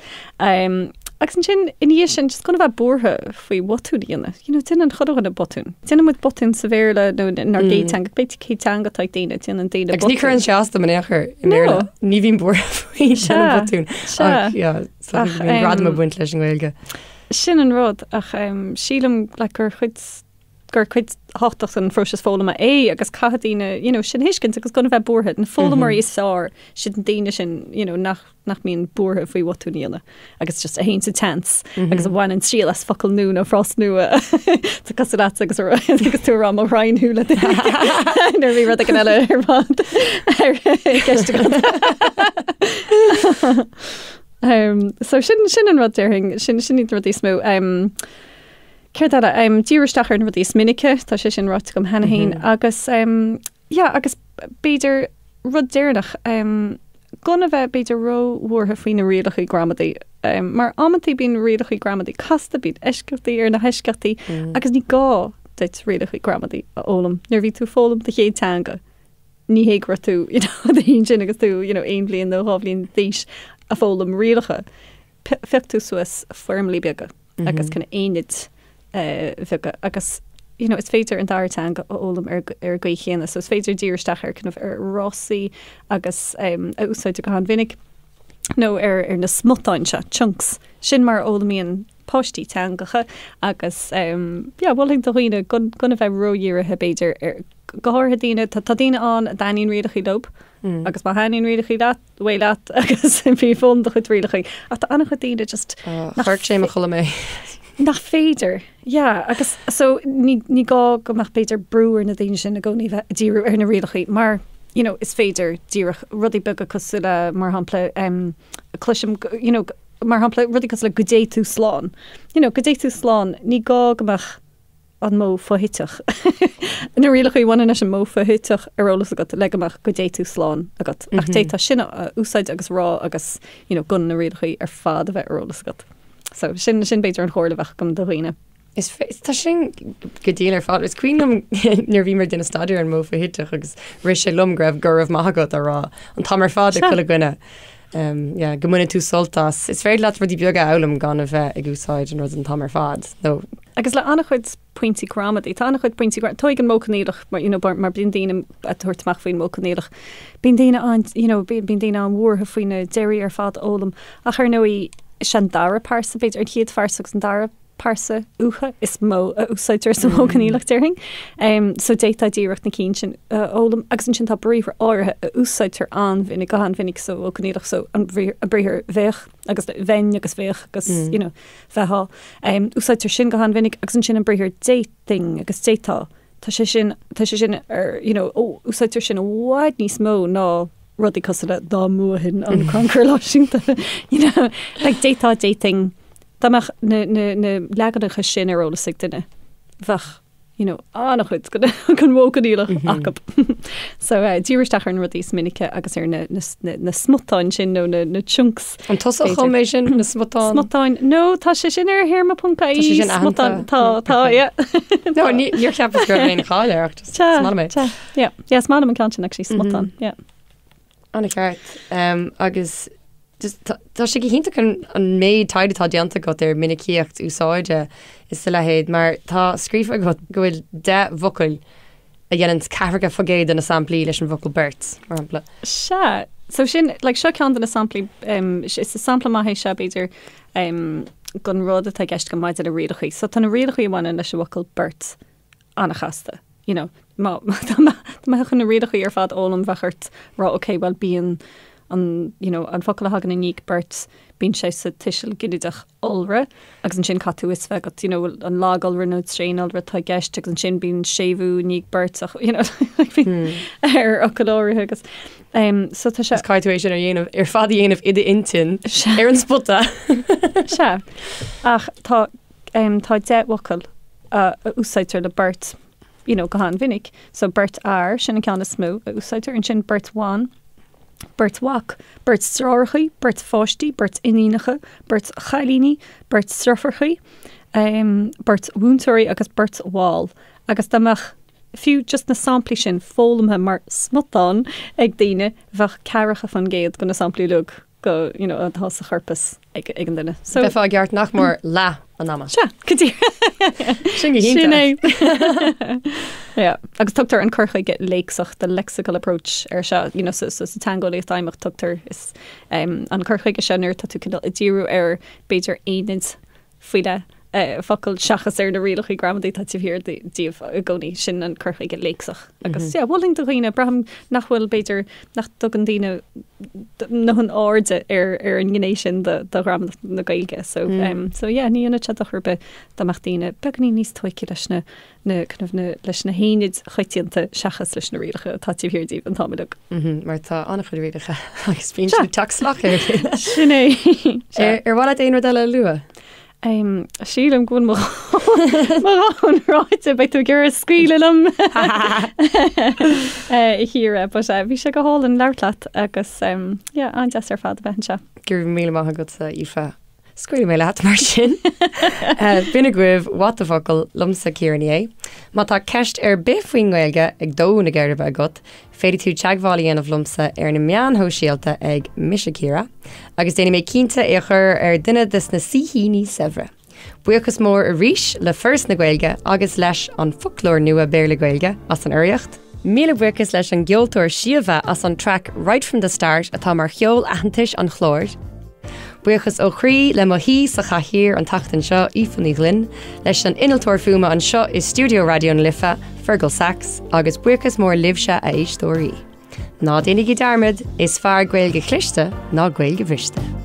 Agus ansin ina dhiaidh sin, just gan a bheith buartha faoi bhotúin a dhéanamh. You know, déanann chuile dhuine botún. Déanann muid botún sa Bhéarla nó inár gcéad teanga, cibé cén teanga atá ag daoine, déanann daoine Agus ní botún. chuireann sé as dom in aon chor i mBéarla. No. Ní bhím buartha faoi déanamh botún. Sea. Ach, yeah, so Ach, bíonn gradam ag baint leis an nGaeilge. Sin an rud, ach sílim like, gur chuid gur cuid thábhachtach den phróiseas foghlama é agus caithfidh daoine you know, sin a thuiscint agus gan a bheith buartha. Na foghlaimeoirí is fearr, siad na daoine sin you know, nach, nach mbíonn buartha faoi bhotúin a dhéanamh agus just a théann sa tseans agus a bhaineann triail as focal nua nó frás nua. Tá cosúil leat agus agus tú ag rá mo ghraidhin thú le duine nuair a bhí rud éigin eile ar fad ar i gceist agat. Um, so sin, sin an rud déarfainn, sin, sin iad na rudaí is mó. Um, Céard eile? Díriú isteach ar na rudaí is minice, tá sé sin ráite agam cheana féin, agus yeah, agus b'fhéidir rud deireanach, gan a bheith b'fhéidir ró-bhuartha faoi na rialacha gramadaí, mar amantaí bíonn rialacha gramadaí casta, bíonn eisceachtaí ar na heisceachtaí, agus ní gá duit rialacha gramadaí a fhoghlaim nuair a bhí tú ag foghlaim do chéad teanga. Ní hé go raibh tú, you know, i do shuí ansin agus tú, you know, aon bhliain nó dhá bhliain d'aois ag foghlaim rialacha. Phioc tú suas foirmlí beaga agus kind of aonaid bheaga agus you know, is féidir an dara teanga a fhoghlaim ar ar an gcaoi chéanna, so is féidir díriú isteach ar kind of ar fhrásaí agus um, a úsáidtear go han-mhinic nó ar ar na smutáin seo, chunks. Sin mar a fhoghlaimíonn páistí teangacha agus um, yeah, mholfainn do dhaoine gan gan a bheith ródhírithe b'fhéidir ar go háirithe daoine, tá tá daoine ann a dtaitníonn rialacha leo agus má thaitníonn rialacha leat, away leat agus bí ag foghlaim do chuid rialacha. Ach tá an-chuid daoine just nach Chuirfeadh sé mo chodladh mé. nach féidir. Yeah, agus so ní, ní gá go mbeadh b'fhéidir brú ar na daoine sin i gcónaí bheith ag díriú ar na rialacha mar you know, is féidir díreach rudaí beaga cosúil le mar shampla um, cloisim you know, mar shampla rudaí cosúil le go dté tú slán. You know, go dté tú slán, ní gá go mbeadh an modh foshuiteach. Na rialacha a bhaineann leis an modh foshuiteach ar eolas agat le go mbeadh go dté tú slán agat. Ach d'fhéadfá sin a úsáid agus rá agus you know, gan na rialacha ar fad a bheith ar eolas agat. So sin sin b'fhéidir an chomhairle a bheadh agam do dhaoine. Is tá sin go diail ar fad. Is cuimhin liom nuair a bhí mé ag déanamh staidéar ar an modh foshuiteach agus rith sé liom go raibh go raibh maith agat á rá an t-am ar fad ag chuile dhuine. Um, yeah, go mbaineann tú sult as. Is féidir leat rudaí beaga a fhoghlaim gan a bheith ag úsáid an rud an t-am ar fad. Nó Agus le an-chuid pointí gramadaí, tá an-chuid pointí gramadaí, tóig an modh coinníollach, mar, you know, mar bíonn daoine ag tabhairt amach faoin modh coinníollach. Bíonn daoine an, you know, bíonn daoine an-bhuartha faoi na deirí ar fad a fhoghlaim. Ach ar ndóigh, is é an dara pearsa, b'fhéidir, an chéad phearsa agus an dara pearsa uatha is mó a úsáidtear sa mhodh coinníollach, déarfainn. So d'fhéadfá díreach na cinn sin a fhoghlaim. Agus ansin tá briathra áirithe a úsáidtear an-mhinic, go han-mhinic sa mhodh coinníollach, so an briathar bheadh agus bheinn agus bheadh agus, you know, bheifeá. Úsáidtear sin go han-mhinic agus ansin an briathar d'fhéadfainn agus d'fhéadfá. Tá sé sin, tá sé sin ar, you know, ó, úsáidtear sin i bhfad níos mó ná rudaí cosúil le dá mbuafainn an Crannchur Náisiúnta, you know, like d'fhéadfá, d'fhéadfainn, dá mbeadh na, na, na leaganacha sin ar eolas ag duine, bheadh, you know, an-chuid den, den mhodh coinníollach acu. So, eh, díriú isteach ar na rudaí is minice agus ar na, na, na, na smutáin sin nó na, na chunks. An tusa a chum é sin, na smutáin? Smutáin. No, tá sé sin ar théarma ponc ie. Tá sé sin aitheanta. Smutáin. Tá, tá, yeah. No, ní, níor cheapas go raibh aon cháil air ach just, is maith liom é. Tá, yeah. Yeah, is maith liom an ceann sin, actually, smutáin, yeah. An-cheart. Um, agus just, tá, tá sé go hiontach an, an méid taighde atá déanta agat ar minicíocht úsáide is a leithéid, mar tá scríofa agat go bhfuil 10 bhfocal a dhéanann 40% de na samplaí leis an bhfocal beirt, mar shampla. Sea. So sin, like, seo ceann de na samplaí, um, is sampla maith é seo, b'fhéidir, um, den rud atá i gceist agam maidir le rialacha. So tá na rialacha a bhaineann leis an bhfocal beirt an-chasta. You know, má, má, dá mbeadh na rialacha ar fad a fhoghlaim bheadh ort rá, ok, bhuel bíonn an, you know, an focal a thagann i ndiaidh beirt, bíonn sé sa tuiseal ginideach iolra agus ansin caithfidh tú fhios bheith agat, you know, an lag-iolra nó tréan-iolra atá i gceist agus ansin bíonn séimhiú i ndiaidh beirt ach, you know, like bíonn ar fhocail áirithe agus um, so tá sé Is caithfidh tú é sin a dhéanamh ar fad a dhéanamh i d'intinn ar an spota. Sea. Ach tá um, tá 10 bhfocal a, a úsáidtear le beirt you know, go han-mhinic. So beirt fhear, sin an ceann is mó a úsáidtear, ansin beirt bhan, beirt mhac, beirt deartháireacha, beirt pháistí, beirt iníonacha, beirt chailíní, beirt deirfiúracha, um, beirt mhúinteoirí agus beirt bhall. Agus dá mbeadh fiú just na samplaí sin foghlamtha mar smután ag daoine, bheadh 40% de na samplaí uilig go, you know, atá sa chorpas ag, ag an duine. So, Bheifeá i gceart nach mór leath an ama. Sea, go díreach. Sin go hiontach. Sin é. Yeah. Agus tugtar an cur chuige léacsach, the lexical approach ar seo, you know, so, so, sa teangeolaíocht fheidhmeach tugtar is, um, an cur chuige seo nuair atá tú cineál ag díriú ar b'fhéidir aonaid faoi leith focal seachas ar na rialacha gramadaí atá taobh thiar díobh i gcónaí, sin an cur chuige léacsach. Agus yeah, mholfainn do dhaoine, braithim nach bhfuil, b'fhéidir, nach dtugann daoine a ndóthain airde ar ar an ngné sin de de ghramadach na Gaeilge. So, um, so yeah, ní dhéanfadh sé dochar ar bith dá mbeadh daoine beagáinín níos tóigthe leis na na kind of na leis na haonaid choitianta seachas leis na rialacha atá taobh thiar díobh an t-am uilig. Mar tá an-chuid rialacha agus bíonn siad ag teacht salach ar a chéile. Sin é. Ar mhaith leat aon rud eile a lua? Sílim go bhfuil mo dhóthain ráite, beidh tú ag iarraidh scaoileadh liom a Chiara, but bhí sé go hálainn labhairt leat agus yeah, an-deas ar fad a bheith anseo. Go raibh míle maith agatsa, Aoife. Scaoilfidh mé leat mar sin. B'in agaibh What the Focal liomsa Ciara Ní É. Má tá ceist ar bith faoin nGaeilge ag dó na geirbe agat, féadfaidh tú teagmháil a dhéanamh liomsa ar na meáin shóisialta ag Mise Ciara, agus déanfaidh mé cinnte é a chur ar duine de na saoithíní saibhre. Buíochas mór arís le Foras na Gaeilge agus leis an Foclóir Nua Béarla-Gaeilge as an urraíocht. Míle buíochas leis an gceoltóir Síomha as an traic Right From The Start atá mar cheol aitheantais an chláir. Buíochas ó chroí le mo shaoi sa chathaoir an tseachtain seo, Aoife Ní Ghlinn, leis an innealtóir fuaime anseo i stiúideo Raidió na Life, Fergal Sachs, agus buíochas mór libhse, a éisteoirí. Ná déanaigí dearmad, is fearr Gaeilge chliste ná Gaeilge bhriste.